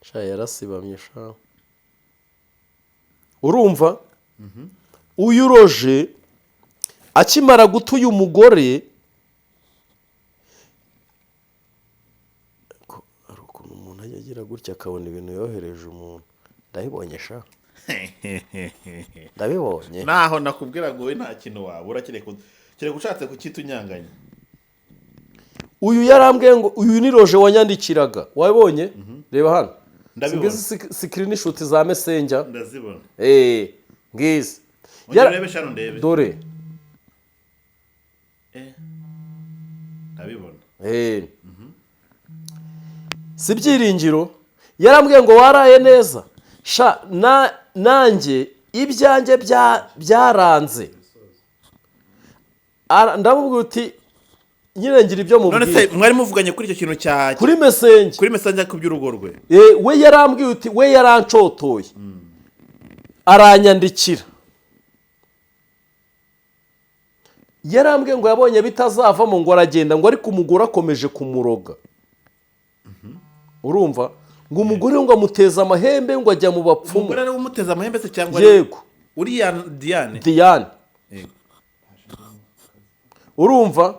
Sha, yarasibamye sha. Urumva uyu Roje akimara guta uyu mugore, ko hari ukuntu umuntu ajya agira gutya akabona ibintu yohereje umuntu. Ndabibonye sha, ndabibonye. Naho nakubwira ngo wowe nta kintu wabura kereka ushatse kukitunyanganya. Uyu yarambwiye ngo uyu ni Roje wanyandikiraga, wabibonye? Reba hano. Ndabibona. Singizi screenshot za Messenger. Ndazibona. Ngizi. Ongera urebe shano, ndebe. Dore. Ndabibona. Si Byiringiro yarambwiye ngo waraye neza sha, na nanjye ibyanjye byaranze. Ndamubwira uti nyine ngira ibyo None se mubwira. mwari muvuganye kuri icyo kintu cya Kuri Messenger. Kuri Messenger, ku by'urugo rwe? We yarambwiye uti we yarancotoye, aranyandikira, yarambwiye ngo yabonye bitazavamo, ngo aragenda, ngo ariko umugore akomeje kumuroga. Urumva ngo umugore ngo amuteze amahembe, ngo ajya mu bapfumu. Umugore ari we umuteze amahembe se cyangwa ari Yego. Uriya Diane? Diane. Yego. Urumva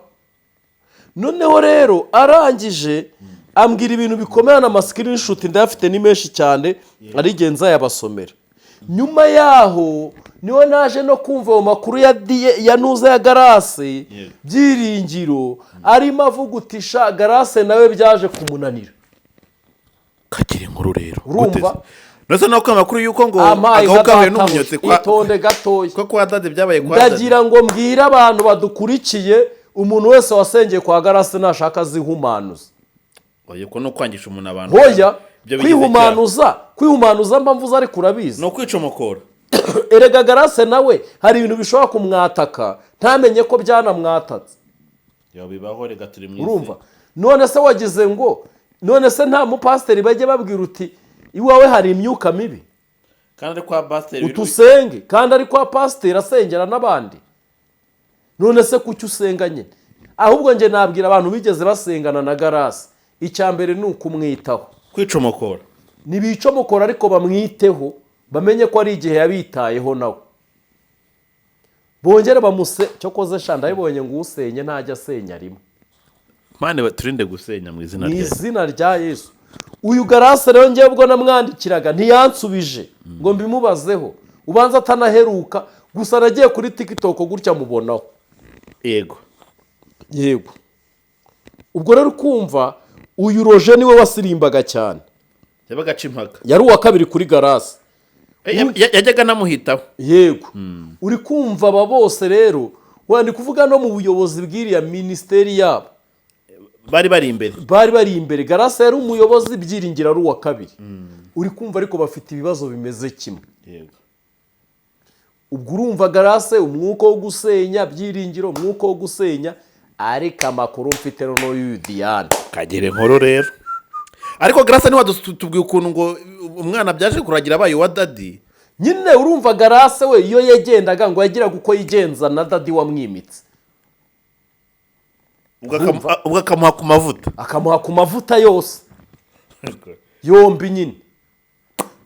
noneho rero arangije ambwira ibintu bikomeye, n'ama screenshot ndayafite, ni menshi cyane, arigenza nzayabasomera. Nyuma yaho niho naje no kumva ayo makuru ya diye ya nuza ya Garase. Byiringiro arimo avuga uti sha, Garase nawe byaje kumunanira. Kagira inkuru rero. Urumva? Ndetse no ku amakuru y'uko ngo Amaye agahu nka kahuye databuja. n'umunyotsi kwa Itonde gatoya. ko kwa dade byabaye kwa dade. Ndagira ngo mbwire abantu badukurikiye, umuntu wese wasengeye kwa Garase nashaka azihumanuza. Oya, ko no kwangisha umuntu abantu. Hoya. Ibyo bigize icyaha. Kwihumanuza mba mvuze, ariko urabizi. Ni ukwicomokora. Erega Garase nawe hari ibintu bishobora kumwataka ntamenye ko byanamwatatse. Yo, bibaho rega, turi mu isi. Urumva, none se wagize ngo none se nta mupasiteri bajya babwira uti iwawe hari imyuka mibi? Kandi ari kwa pasiteri. Utusenge, kandi ari kwa pasiteri asengera n'abandi. None se kuki usenga nyine? Ahubwo njye nabwira abantu bigeze basengana na Garasi, icya mbere ni ukumwitaho. Kwicomokora. Ntibicomokora, ariko bamwiteho, bamenye ko ari igihe yabitayeho nawe, bongere bamuse. Cyokoze sha, ndabibonye ngo usenye ntajya asenya rimwe. Mane turinde gusenya mu izina Mu rya izina rya Yesu. Uyu Garase rero, ngewe ubwo namwandikiraga ntiyansubije ngo mbimubazeho, ubanza atanaheruka. Gusa nagiye kuri TikTok gutya mubonaho. Yego. Ubwo rero ukumva uyu Roje niwe wasirimbaga cyane. Yabaga aca impaka. Yari uwa kabiri kuri Garase. Yajyaga anamuhitaho. Yego. Uri kumva aba bose rero, wenda kuvuga no mu buyobozi bw'iriya minisiteri yabo, bari bari imbere. Bari bari imbere. Garase yari umuyobozi, Byiringiro ari uwa kabiri. Uri kumva ariko bafite ibibazo bimeze kimwe. Ubwo urumva Garase umwuka wo gusenya, Byiringiro umwuka wo gusenya, ariko amakuru mfite noneho y'uyu Diane. Kagere inkuru rero. Ariko Grace niwe tubwiye ukuntu ngo umwana byaje kuragira abaye uwa dadi. Nyine urumva Garase we iyo yagendaga ngo yagiraga uko yigenza na dadi wamwimitse. Ubwo akamuha ku mavuta. Akamuha ku mavuta yose yombi nyine.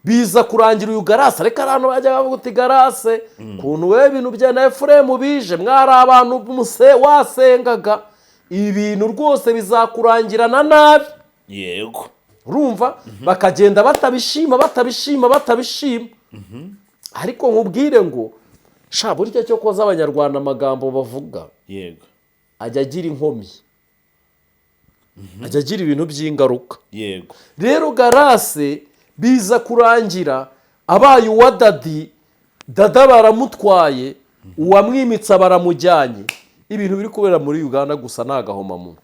Biza kurangira uyu Garase, ariko abantu bajya bavuga uti Garase ukuntu we ibintu bya na Efuremu bije, mwari abantu muse wasengaga, ibintu rwose bizakurangirana nabi. Urumva bakagenda batabishima, batabishima, batabishima. Ariko nkubwire ngo sha, burya cyo koza Abanyarwanda amagambo bavuga ajya agira inkomyi, ajya agira ibintu by'ingaruka. Rero Garase biza kurangira abaye uwa dadi, dada baramutwaye, uwamwimitse baramujyanye. Ibintu biri kubera muri Uganda gusa ni agahomamunwa.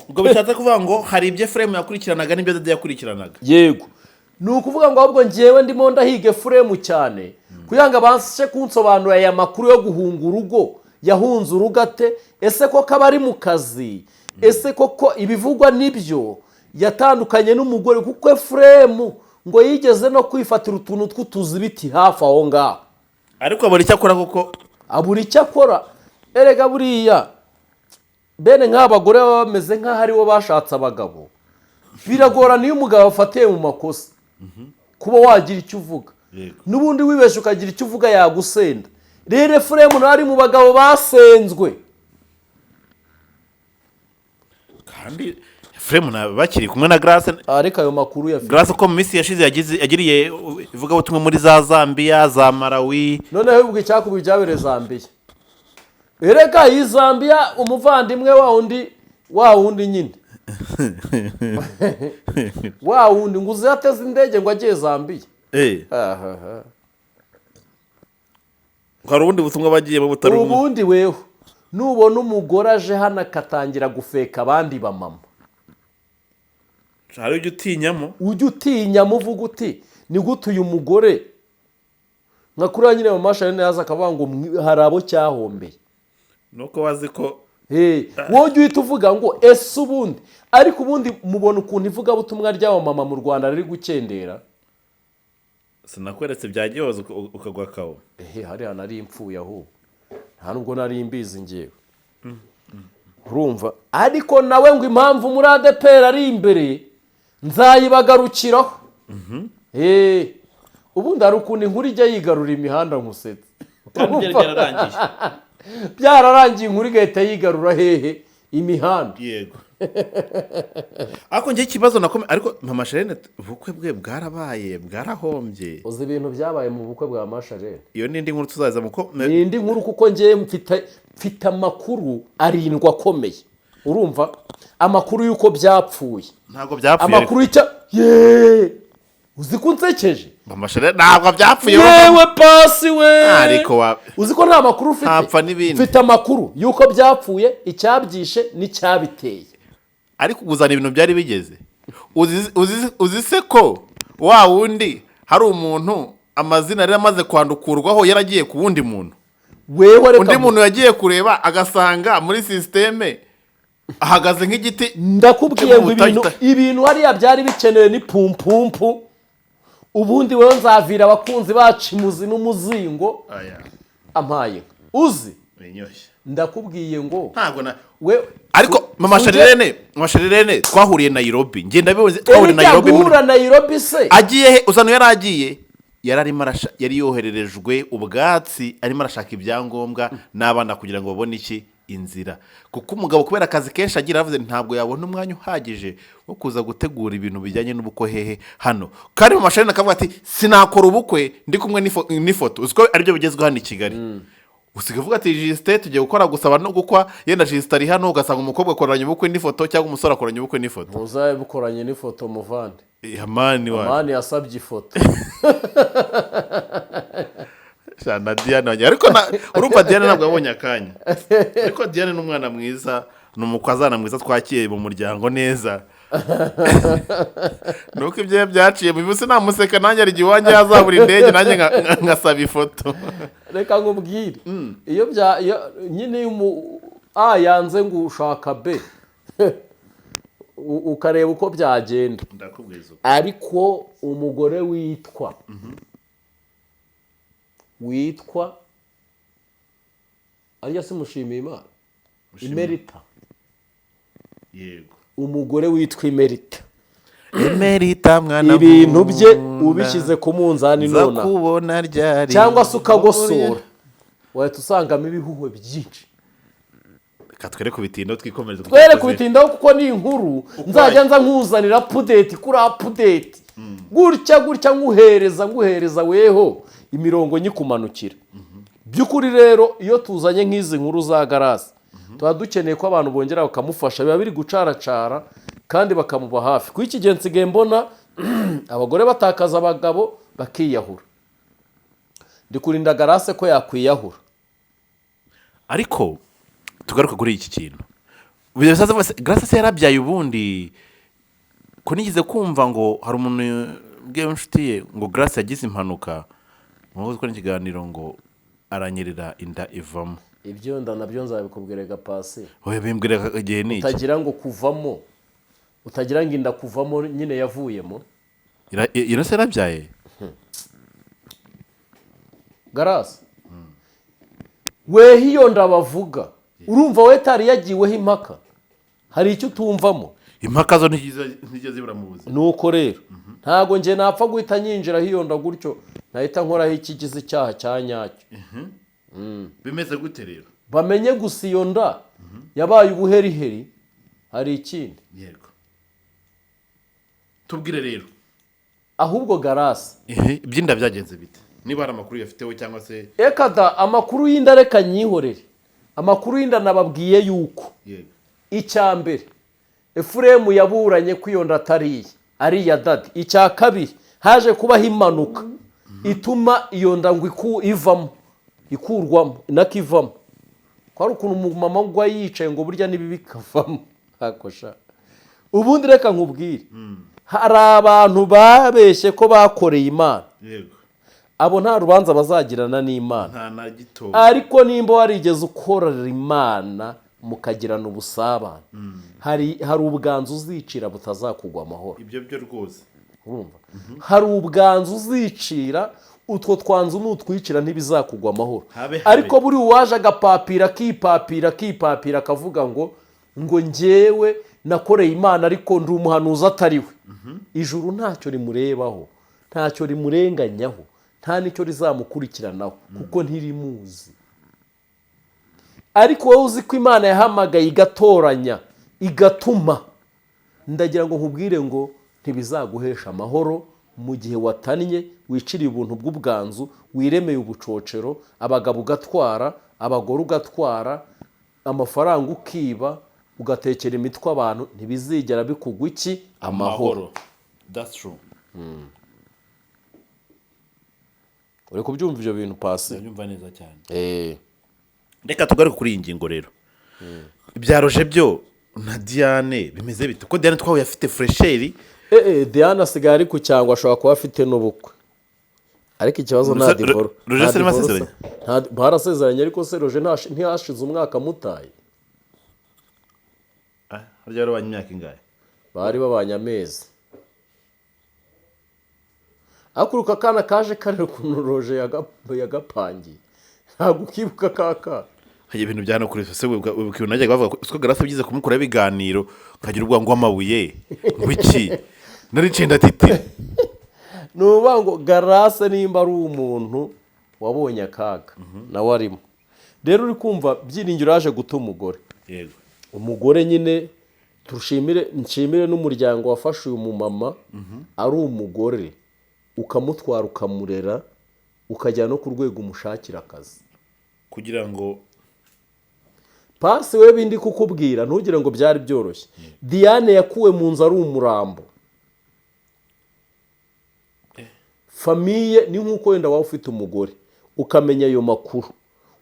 Ubwo bishatse kuvuga ngo hari ibyo Efuremu yakurikiranaga n'ibyo dadi yakurikiranaga. Yego, ni ukuvuga ngo ahubwo ngewe ndimo ndahiga Efuremu cyane kugira ngo abashe kunsobanurira aya makuru yo guhunga urugo. Yahunze urugo ate? Ese koko aba ari mu kazi? Ese koko ibivugwa nibyo, yatandukanye n'umugore? Kuko Efuremu ngo yigeze no kwifatira utuntu tw'utuzibiti hafi aho ngaho. Ariko abura icyo akora kuko abura icyo akora. Erega buriya bene nk'aba bagore baba bameze nk'aho aribo bashatse abagabo, biragorana iyo umugabo afatiye mu makosa kuba wagira icyo uvuga. N'ubundi wibeshye ukagira icyo uvuga yagusenda. Rero Efuremu nawe ari mu bagabo basenzwe. Kandi Efuremu na bakiri kumwe na Grace. Ariko ayo makuru yafite. Grace ko mu minsi yashize yagiriye ivugabutumwa muri za Zambia, za Malawi. Noneho ubwo icyakuba ibyabereye Zambiya, erega iyi Zambiya umuvandimwe wa wundi, wa wundi nyine. Wa wundi ngo uze ateze indege ngo agiye Zambiya. Ahaha. Hari ubundi butumwa bagiyemo butari umwe. Ubundi weho nubona umugore aje hano akatangira gufeka abandi bamama, Hari ujya utinyamo. Ujya utinyamo uvuga uti: "Ni gute uyu mugore?" Nka kuriya nyine mu mashini yaza akavuga ngo hari abo cyahombeye. Nuko bazi ko Wowe ujya uhita uvuga ngo: "Ese ubundi?" Ariko ubundi mubona ukuntu ivugabutumwa ry'abamama mu Rwanda riri gukendera. Sinakweretse bya Gihozo ukagwa kawo? Ehe, hariya nari impfuye, ahubwo nta nubwo nari mbizi ngewe, urumva? Ariko nawe ngo impamvu muri ADEPR ari imbere nzayibagarukiraho. Ubundi hari ukuntu inkuru ijya yigarura imihanda, nkusetse. Kandi byari byararangiye. Byararangiye, inkuru igahita yigarura hehe? Imihanda. Yego, ariko njye ikibazo nakome, ariko mama Sharene ubukwe bwe bwarabaye, bwarahombye. Uzi ibintu byabaye mu bukwe bwa Masharene? Iyo ni indi nkuru tuzaza muko. Ni indi nkuru, kuko ngewe mfite amakuru arindwi akomeye, urumva? Amakuru y'uko byapfuye. Ntabwo byapfuye. Amakuru y'icya yeee, uzi ko unsekeje? Mama Sharene ntabwo byapfuye. Yewe pasi we! Ariko wa Uzi ko nta makuru ufite? Ntapfa n'ibindi. Mfite amakuru y'uko byapfuye, icyabyishe n'icyabiteye. Ariko kuzana ibintu byari bigeze, uzi se ko wa wundi hari umuntu amazina yari amaze kwandukurwaho, yaragiye ku wundi muntu? Weho reka. Undi muntu yagiye kureba agasanga muri système ahagaze nk'igiti. Ndakubwiye ngo ibintu Cy'ubutaka. Ibintu hariya byari bikenewe ni pumpumpu. Ubundi wewe nzavira abakunzi bacu imuzi n'umuzingo. Aya. Ampaye inka. Uzi? Binyoshye. Ndakubwiye ngo Ntabwo na we ariko mama Sharirene, mama Sharirene twahuriye Nairobi, ngenda bibuze, twahuriye Erega Nairobi guhura Nairobi se? Agiye he? Uzana yari agiye, yari arimo yari yohererejwe ubwatsi, arimo arashaka ibyangombwa n'abana kugira ngo babone iki? Inzira. Kuko umugabo kubera akazi kenshi agira, aravuze ntabwo yabona umwanya uhagije wo kuza gutegura ibintu bijyanye n'ubukwe hehe? Hano. Kandi mu mashini akavuga ati: "Sinakora ubukwe ndi kumwe n'ifoto." Uzi ko aribyo bigezweho hano i Kigali? Usigaye uvuga ati: "Jisite tugiye gukora gusaba no gukwa." Yenda jisite ari hano, ugasanga umukobwa akoranye ubukwe n'ifoto cyangwa umusore akoranye ubukwe n'ifoto. Ntuzabe bukoranye n'ifoto, muvande. Amani wacu. Mani yasabye ifoto. Sha, na Diane wanjye, ariko urumva Diane ntabwo yabonye akanya, ariko Diane ni umwana mwiza, ni umukazana mwiza twakiye mu muryango neza, nuko ibyo byaciye mu bibusi namuseka. Nanjye hari igihe iwanjye yazabura indege, nanjye ngasaba ifoto. Reka nkubwire, iyo bya nyine iyo A yanze ngo ushaka B, ukareba uko byagenda. Ndakubwiza uko. Ariko umugore witwa ariyo si mushimiye Imana Imerita. Yego. Umugore witwa Imerita. Emerita mwana. Ibintu bye nkunda, ubishyize ku munzani nza nonaha kubona ryari? Cyangwa se ukagosora, wahita usangamo ibihuhwe byinshi. Reka twere kubitindaho, twikomereze ku Twere cyakoze. kubitindaho, kuko ni inkuru nzajya nza nkuzanira update kuri update, gutya gutya, nkuhereza nguhereza, weho imirongo nyikumanukira. By'ukuri rero iyo tuzanye nk'izi nkuru za Garasi, tuba dukeneye ko abantu bongera bakamufasha, biba biri gucaracara, kandi bakamuba hafi. Kuri iki gihe nsigaye mbona abagore batakaza abagabo bakiyahura. Ndi kurinda Garase ko yakwiyahura. Ariko tugaruke kuri iki kintu. Grace se yarabyaye ubundi? Ko nigeze kumva ngo hari umuntu ubwiye inshuti ye ngo Grace yagize impanuka mu gukora ikiganiro, ngo aranyerera inda ivamo. Ibyo nda nabyo nzabikubwira pasi. Oya, bimbwira igihe ni iki. Utagira ngo kuvamo, utagira ngo inda kuvamo nyine yavuyemo. Ira se yarabyaye? Garasi weho, iyo ndabavuga, urumva we tari yagiweho impaka, hari icyo utumvamo? Impaka zo ntizigeze zibura mu buzima. Nuko rero ntabwo njye napfa guhita nyinjiraho iyo nda gutyo, nahita nkoraho ikigize icyaha cya nyacyo. Bimeze gute rero? Bamenye gusa iyo nda yabaye ubuheriheri, hari ikindi? Yego, tubwire rero. Ahubwo Garasi Iby'inda byagenze bite, niba hari amakuru uyafiteho cyangwa se? Eka da, amakuru y'inda reka nyihorere. Amakuru y'inda nababwiye yuko icya mbere Efuremu yaburanye ko iyo nda atari iye, ari iya daddy. Icya kabiri, haje kubaho impanuka ituma iyo nda ngo ivamo, ikurwamo, inakivamo. Ko hari ukuntu umumama ugwa yicaye ngo burya n'ibi bikavamo. Hakosha ubundi reka nkubwire, hari abantu babeshye ko bakoreye Imana, abo nta rubanza bazagirana n'Imana. Nta na gito. Ariko nimba warigeze ukorera Imana mukagirana ubusabane, hari ubwanzu uzicira butazakugwa amahoro. Ibyo byo rwose. Urumva, hari ubwanzu uzicira, utwo twanzu nutwicira ntibizakugwa amahoro. Habe, habe. Ariko buri uwaje agapapira, akipapira, akipapira, akavuga ngo njyewe nakoreye Imana ariko ndi umuhanuzi atari we, ijuru ntacyo rimurebaho, ntacyo rimurenganyaho, nta n'icyo rizamukurikiranaho kuko ntirimuzi. Ariko wowe uzi ko Imana yahamagaye, igatoranya, igatuma, ndagira ngo nkubwire ngo ntibizaguhesha amahoro mu gihe watannye, wiciriye ubuntu bw'ubwanzu, wiremeye ubucocero, abagabo ugatwara, abagore ugatwara, amafaranga ukiba, ugatekera imitwe abantu, ntibizigera bikugwa iki? Amahoro. That's true. Uri kubyumva ibyo bintu, Pasi? Ndabyumva neza cyane. Eh. Reka tugaruke kuri iyi ngingo rero. Ibya Roger byo na Diane bimeze bite, ko Diane twahuye afite fraîcheur? Diane asigaye ari ku cyangwa ashobora kuba afite n'ubukwe, ariko ikibazo nta divorce. Roger Nta se arimo divorce. asezeranye? Barasezeranye, ariko se Roger ntiyashize umwaka amutaye? Harya bari babanye imyaka ingahe? Bari babanye amezi. Ariko aka kana kaje kareba ukuntu Roger yagapangiye, ntabwo ukibuka ka kana? Hari ibintu bya no kuri se, wibuka ibintu najyaga bavuga ko siko Garasi byize kumukuraho ibiganiro, nkagira ubwoba ngo amabuye ngo iki, nari nshinda titira. Ni ukuvuga ngo Garase nimba ari umuntu wabonye akaga nawe arimo. Rero uri kumva, Byiringiro yaje guta umugore. Umugore nyine tushimire, nshimire n'umuryango wafashe uyu mumama ari umugore, ukamutwara, ukamurera, ukajya no ku rwego umushakira akazi. Kugira ngo Pasi, we bindi kukubwira, ntugire ngo byari byoroshye. Diane yakuwe mu nzu ari umurambo. Famille ni nk'uko wenda waba ufite umugore, ukamenya ayo makuru,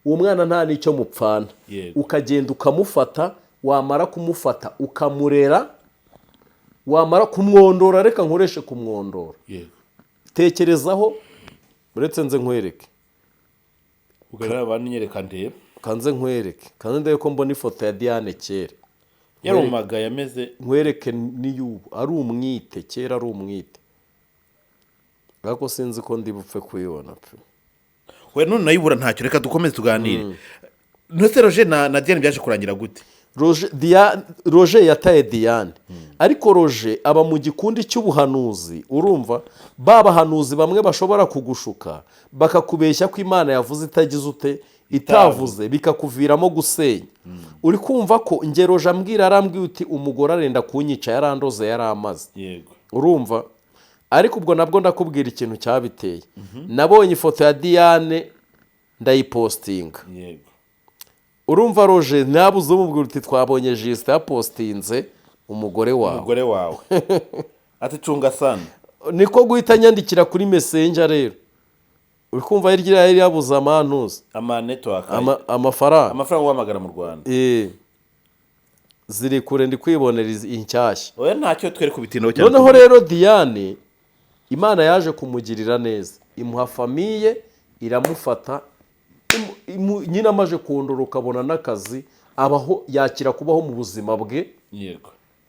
uwo mwana nta n'icyo mupfana, ukagenda ukamufata, wamara kumufata ukamurera, wamara kumwondora, reka nkoreshe kumwondora. Tekerezaho, uretse nze nkwereke. Ugarira abantu, nyereka ndebe. Kanze nkwereke, kanze ndebe ko mbona ifoto ya Diane kera. Yarumagaye ameze. Nkwereke n'iy'ubu, ari umwite kera, ari umwite, ariko sinzi ko ndi bupfe kuyibona pe. We none nayibura, ntacyo, reka dukomeze tuganire. Ntese Roger na Diane byaje kurangira gute? Roger, Roger yataye Diane, ariko Roger aba mu gikundi cy'ubuhanuzi. Urumva, ba bahanuzi bamwe bashobora kugushuka, bakakubeshya ko Imana yavuze itagize ute, itavuze, bikakuviramo gusenya. Uri kumva ko nge Roger ambwira, arambwira uti: "Umugore arenda kunyica, yarandoze, yaramaze." Urumva, ariko ubwo nabwo ndakubwira ikintu cyabiteye. Nabonye ifoto ya Diane ndayipostinga. Urumva, Roger ntabuze umubwira uti: "Twabonye Jisita yapostinze umugore wawe." Umugore wawe ati: "Cunga sana." Niko guhita nyandikira kuri Messenger. Rero uri kumva, hirya yari yabuze amantuza ama network. Amafaranga. Amafaranga uhamagara mu Rwanda. Eh, ziri kure, ndi kwibonera inshyashya. Oya, ntacyo, twere kubitindaho cyane. Noneho rero Diane, Imana yaje kumugirira neza, imuha famille, iramufata, nyine amaze kundura, ukabona n'akazi, abaho, yakira kubaho mu buzima bwe.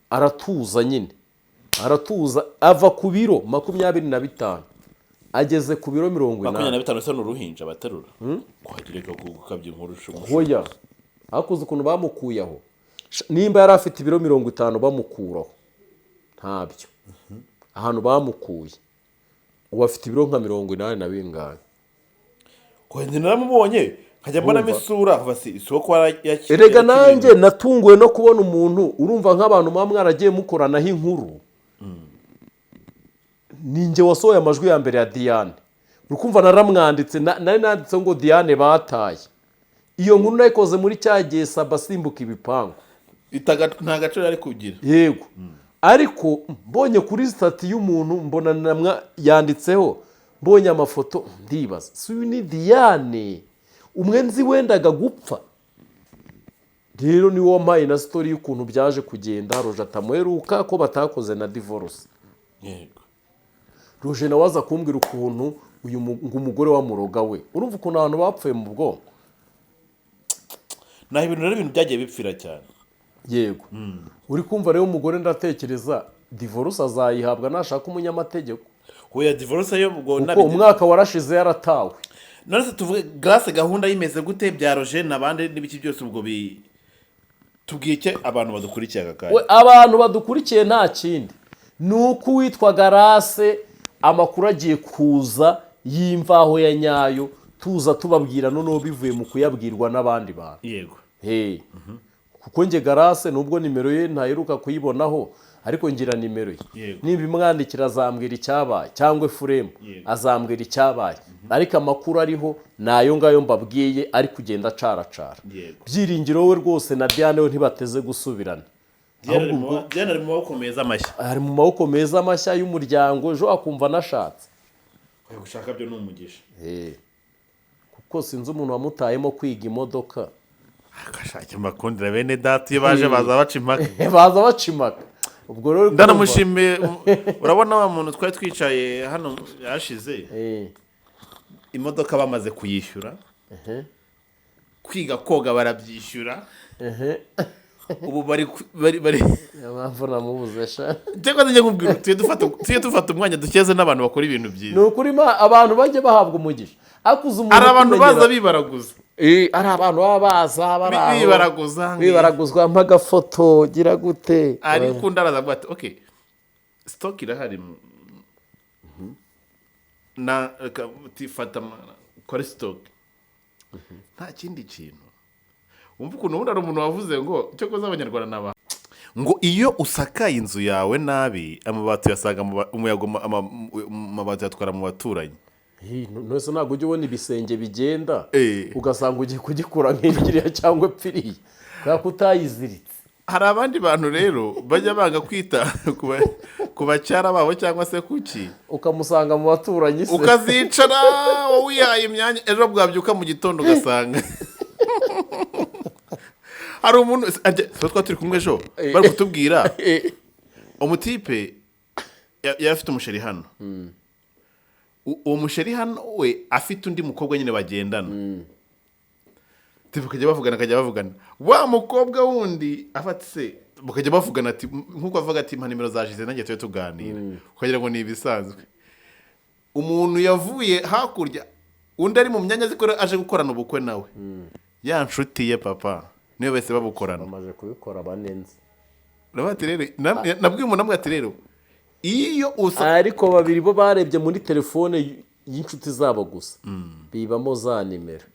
Aratuza nyine, aratuza, ava ku biro 25 ageze ku biro mirongo makumyabiri na inani bitanu se ni uruhinja baterura kuhagira gukabya inkuru? Hoya, hakuze ukuntu bamukuye aho. Nimba yari afite ibiro 50 bamukuraho, ntabyo, ahantu bamukuye ubu afite ibiro nka 80 na bingahe. Njye naramubonye, nkajya mbonamo isura nkavuga si isoko yakiriye. Erega nanjye natunguwe no kubona umuntu, urumva, nk'abantu muba mwaragiye mukoranaho inkuru. Ni njye wasohoye amajwi ya mbere ya Diane. Uri kumva, naramwanditse, nari nanditse ngo "Diane bataye". Iyo nkuru nayikoze muri cya gihe Saba asimbuka ibipangu. Nta gaciro yari kugira. Yego, ariko mbonye kuri status y'umuntu, mbona namwa yanditseho, mbonye amafoto, ndibaza si uyu ni Diane umwe nzi wendaga gupfa? Rero niwo wampaye na story y'ukuntu byaje kugenda, Roje atamuheruka, ko batakoze na divorce. Roje nawe aza kumbwira ukuntu uyu ngo umugore wamuroga we. Urumva ukuntu abantu bapfuye mu bwonko. Naho ibintu rero, ibintu byagiye bipfira cyane. Yego, uri kumva rero, umugore ndatekereza divorce azayihabwa nashaka umunyamategeko. Oya, divorce yo ubwo Kuko umwaka warashize yaratawe. None se tuvuge Grace, gahunda yimeze gute, bya Roger n'abandi n'ibiki byose, ubwo bi tubwiye icyo abantu badukurikiye aka kanya? We, abantu badukurikiye, nta kindi, ni uko uwitwa Grace amakuru agiye kuza y'imvaho ya nyayo, tuza tubabwira noneho bivuye mu kuyabwirwa n'abandi bantu. Hey. Kuko njye Grace, nubwo nimero ye ntaheruka kuyibonaho, ariko ngira nimero ye. Niba imwandikira azambwira icyabaye, cyangwa Efuremu azambwira icyabaye, ariko amakuru ariho ni ayo ngayo mbabwiye, ari kugenda acaracara. Byiringiro we rwose na Diane we ntibateze gusubirana. Diane ari Ahubwo mu Diane ari mu maboko meza mashya. Ari mu maboko meza mashya y'umuryango, ejo akumva anashatse. Oya, gushaka byo ni umugisha. Kuko sinzi umuntu wamutayemo kwiga imodoka. Agashaka amakundira bene data, iyo baje baza baca impaka. Baza baca impaka, ubwo rero uri kumva- Ndanamushimiye. Urabona wa muntu twari twicaye hano yashize, imodoka bamaze kuyishyura, kwiga koga barabyishyura, ubu bari Niyo mpamvu namubuze sha. Cyangwa se njye nkubwira, tujye dufata umwanya dukeze n'abantu bakora ibintu byiza. Ni ukuri abantu bajye bahabwa umugisha, akuze umuntu Hari abantu ukumenyera- baza bibaraguza. Ari abantu baba baza bari aho, Bibaraguza. Bibaraguzwa, mpa agafoto, gira gute. Ariko undi araza avuga ati: "Ok, stock irahari, na reka tifata kora stock, nta kindi kintu." Wumva ukuntu ubundi hari umuntu wavuze ngo icyo koza Abanyarwanda naba ngo iyo usakaye inzu yawe nabi, amabati uyasanga umuyaga amabati uyatwara mu baturanyi. Hey, none ntabwo ujya ubona ibisenge bigenda, ugasanga ugiye kugikura nk'iriya cyangwa epfiriya kubera ko utayiziritse? Hari abandi bantu rero bajya banga kwita ku bacyara babo cyangwa se kuki. Ukamusanga mu baturanyi se. Ukazicara wowe wihaye imyanya, ejo bwabyuka mu gitondo ugasanga hari umuntu tuba turi kumwe ejo bari kutubwira umutipe yari afite umusheri hano. Uwo musheri hano we afite undi mukobwa nyine bagendana, tipe bakajya bavugana, akajya bavugana wa mukobwa wundi afata se, bakajya bavugana, ati nkuko avuga ati: "Mpa nimero za Jize nanjye tujye tuganira," ukagira ngo ni ibisanzwe. Umuntu yavuye hakurya, undi ari mu myanya azi ko aje gukorana ubukwe nawe, ya nshuti ye papa niwe bahise babukorana. Bamaze kubikora banenze. Ndavuga ati rero nabwiye umuntu, amubwira ati: "Rero iyo usa" Ariko babiri bo barebye muri telefone y'inshuti zabo gusa, bibamo za nimero.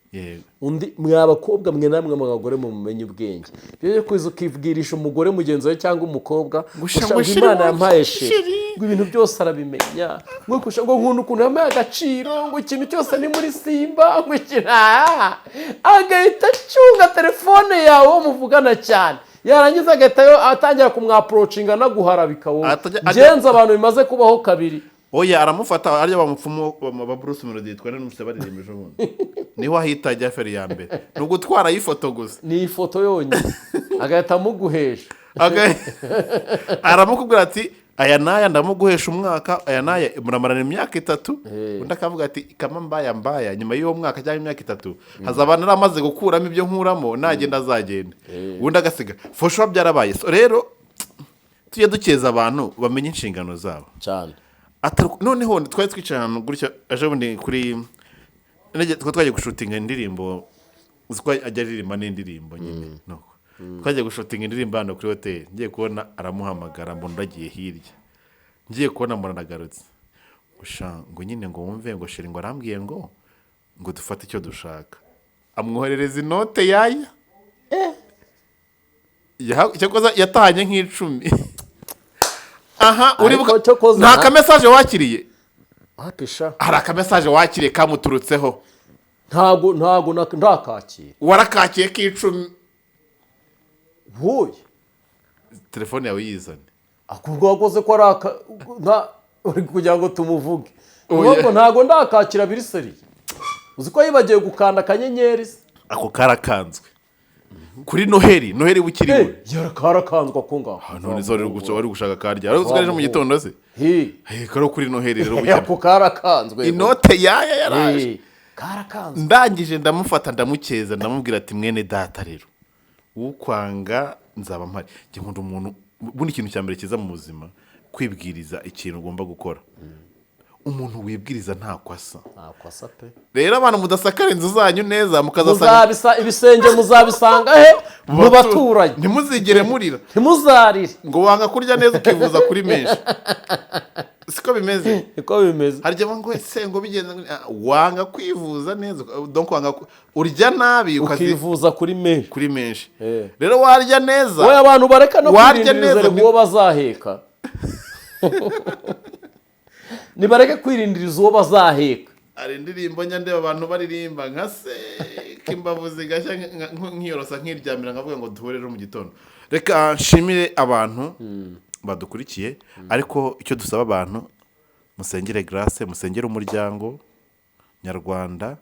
Undi mwa bakobwa mwe namwe mu bagore mumenye ubwenge, rero kuza ukibwirisha umugore mugenzi wawe cyangwa umukobwa Gusha ngo ngo sheri Imana wanjye, yampaye sheri, sheri. ngo ibintu byose arabimenya, ngo kusha, ngo nkunda ukuntu yampaye agaciro, ngo ikintu cyose ni muri Simba, ngo ikintu agahita acunga telefone yawe uwo muvugana cyane, yarangiza agahita atangira kumwapproachinga anaguharabika wowe. Ngenzi abantu bimaze kubaho kabiri. Oya, aramufata arya wa mupfumu wa Bruce Melody yitwa none baririmba ejo bundi, niho ahita ajya. Feri ya mbere ni ugutwara ifoto gusa. Ni ifoto yonyine, agahita amuguhesha. Aramukubwira ati: "Aya n'aya ndamuguhesha umwaka, aya n'aya muramarana imyaka 3." Undi akavuga ati: "Kama mbaya mbaya, nyuma y'uwo mwaka cyangwa imyaka 3 hazaba naramaze gukuramo ibyo nkuramo, nagenda azagenda." Undi agasiga fosho, byarabaye. So rero tujye dukeza abantu bamenye inshingano zabo. Cyane. Noneho twari twicaye ahantu gutya ejo bundi kuri twari twagiye gushootinga indirimbo, uzi ko ajya aririmba n'indirimbo nyine. Nuko twagiye gushootinga indirimbo hano kuri hoteli, ngiye kubona aramuhamagara, mbona uragiye hirya, ngiye kubona mbona aragarutse. Gusha ngo nyine ngo wumve ngo sheri ngo arambwiye ngo dufate icyo dushaka, amwoherereza inote yaya. Cyakoze yatahanye nk'icumi aha. Uribuka Ariko cyokoze nta kamessage wakiriye? Wapisha. Hari akamessage wakiriye kamuturutseho? Ntago ndakakira. Warakakiye k'icumi? Wowe. Telefone yawe yizane. Akubwo wakoze ko ari aka uri kugira ngo tumuvuge. Oya. Ubwo ntago ndakakira biri sérieux. Uzi ko yibagiwe gukanda akanyenyeri se? Ako karakanzwe kuri Noheli, Noheli bukiriwe. Karakanzwe ako ngaho. None se wari gushaka karya wari uzi ko ari ejo mu gitondo se? Hi. Eh, kari kuri Noheli rero bukiri. Ako karakanzwe. Inote yaya yaraje. Karakanzwe. Ndangije ndamufata, ndamukeza, ndamubwira ati: "Mwene data rero, ukwanga nzaba mpari." Njye nkunda umuntu. Ubundi ikintu cya mbere cyiza mu buzima, kwibwiriza ikintu ugomba gukora. Umuntu wibwiriza ntako asa. Ntako asa pe. Rero abantu mudasakara inzu zanyu neza, mukazasanga Muzabisa ibisenge, muzabisanga he? Mu baturanyi. Ntimuzigere murira. Ntimuzarire. Ngo wanga kurya neza ukivuza kuri menshi, siko bimeze? Niko bimeze. Hari igihe ngo ese ngo bigenze wanga kwivuza neza, donc wanga urya nabi Ukivuza kuri menshi. Kuri menshi. Rero warya neza. We, abantu bareka no Warya kwirindiriza neza rega uwo bazaheka. Nibareke kwirindiriza uwo bazaheka. Hari indirimbo njya ndeba abantu baririmba nka se imbavu zigashya, nkiyorosa, nkiryamira, nkavuga ngo duhure rero mu gitondo. Reka nshimire abantu badukurikiye, ariko icyo dusaba abantu, musengere Grace, musengere umuryango nyarwanda,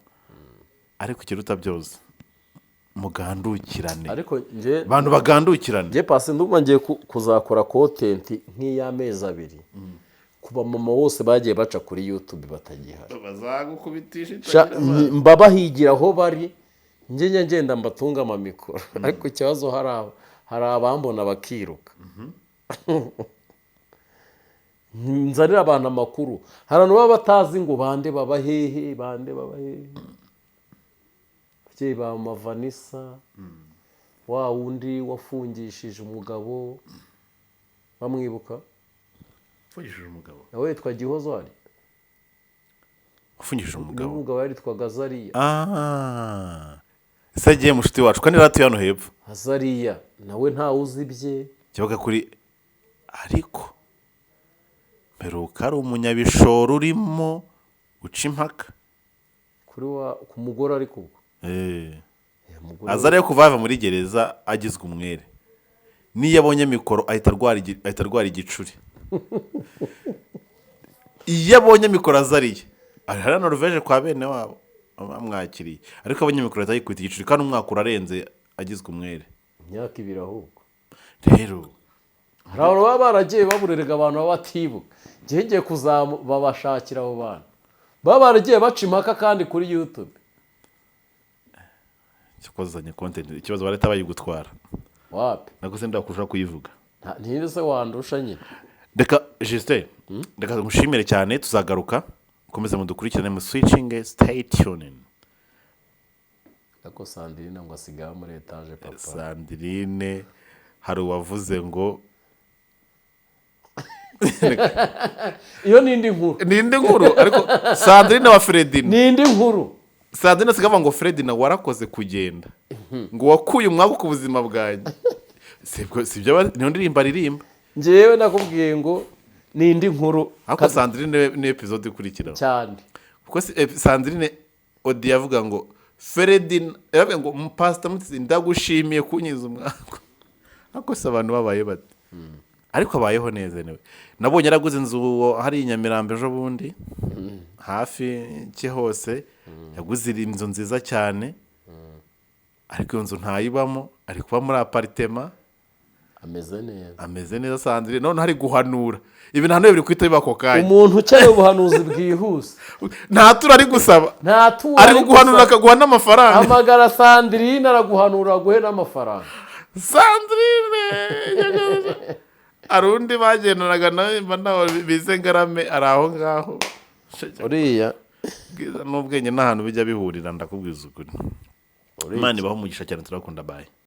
ariko ikiruta byose mugandukirane. Ariko njye Abantu bagandukirane. Njye pasi ndumva ngiye kuzakora content nk'iy'amezi 2 ku bamama bose bagiye baca kuri YouTube batagihari. Bazagukubitisha Sha, itagira amazi. Mbabahigira aho bari, njye njya ngenda mbatunga amamikoro, ariko ikibazo hari abambona bakiruka. Nzanira abantu amakuru. Hari abantu baba batazi ngo bande baba hehe, bande baba hehe. Ababyeyi ba mama Vanessa, wa wundi wafungishije umugabo, bamwibuka? Ufungishije umugabo? Nawe yitwa Gihozo ari. Ufungishije umugabo? N'umugabo yaritwaga Azariya. Ah, ese agiye mushuti wacu kandi ratuye hano hepfo. Azariya nawe ntawe uzi ibye. Kibaga kuri, ariko mperuka ari umunyabishoro urimo uca impaka. Kuri wa ku mugore, ariko ubwo umugore. Aza rero kuva yava muri gereza agizwe umwere, n'iyo abonye mikoro ahita arwara igicuri. Iyo abonye mikoro, azariye ari hariya Noruveje kwa bene wabo bamwakiriye, ariko abonye mikoro ahita yikubita igicuri, kandi umwaka urarenze agizwe umwere. Imyaka 2 ahubwo. Rero Hari abantu baba baragiye baburerega, abantu baba batibuka. Ngiye ngiye kuzababashakira abo bantu baba baragiye baca impaka kandi kuri YouTube. Cyakozanye content, ikibazo barahita bayigutwara. Wapi. Nako se ndakurusha kuyivuga? Ntibe se wandusha nyine. Reka Justin, reka ngushimire cyane, tuzagaruka. Mukomeze mudukurikirane, mu switching, stay tuned. Ariko Sandrine ngo asigaye muri etaje, papa. Sandrine, hari uwavuze ngo Iyo ni indi nkuru. Ni indi nkuru, ariko Sandrine wa Fredina. Ni indi nkuru. Sandrine asigaye avuga ngo: "Fredina warakoze kugenda," ngo "wakuye umwaku ku buzima bwanjye." Si ibyo niyo ndirimbo aririmba. Njyewe nakubwiye ngo ni indi nkuru. Ariko Sandrine ni episode ikurikiraho. Cyane. Kuko Sandrine odi yavuga ngo Fredina yaravuga ngo: "Pasita Mutesi, ndagushimiye kunyiza umwaku." Ariko se abantu babaye bate? Ariko abayeho neza niwe nabonye yaraguze inzu hari i Nyamirambo ejo bundi, hafi cye hose yaguze inzu nziza cyane, ariko iyo nzu ntayibamo, ari kuba muri appartement. Ameze neza. Ameze neza Sandrine. None hari guhanura ibintu hano biri guhita biba ako kanya. Umuntu ukeneye ubuhanuzi bwihuse. Nta turo ari gusaba. Nta turo. Ari kuguhanura akaguha n'amafaranga. Hamagara Sandrine, araguhanura aguhe n'amafaranga. Sandrine, hari undi bagendanaga nawe mba nawe bize ngarame, ari aho ngaho. Uriya. Bwiza n'ubwenge n'ahantu bijya bihurira, ndakubwiza ukuri. Imana ibaho umugisha cyane, turakunda, bye.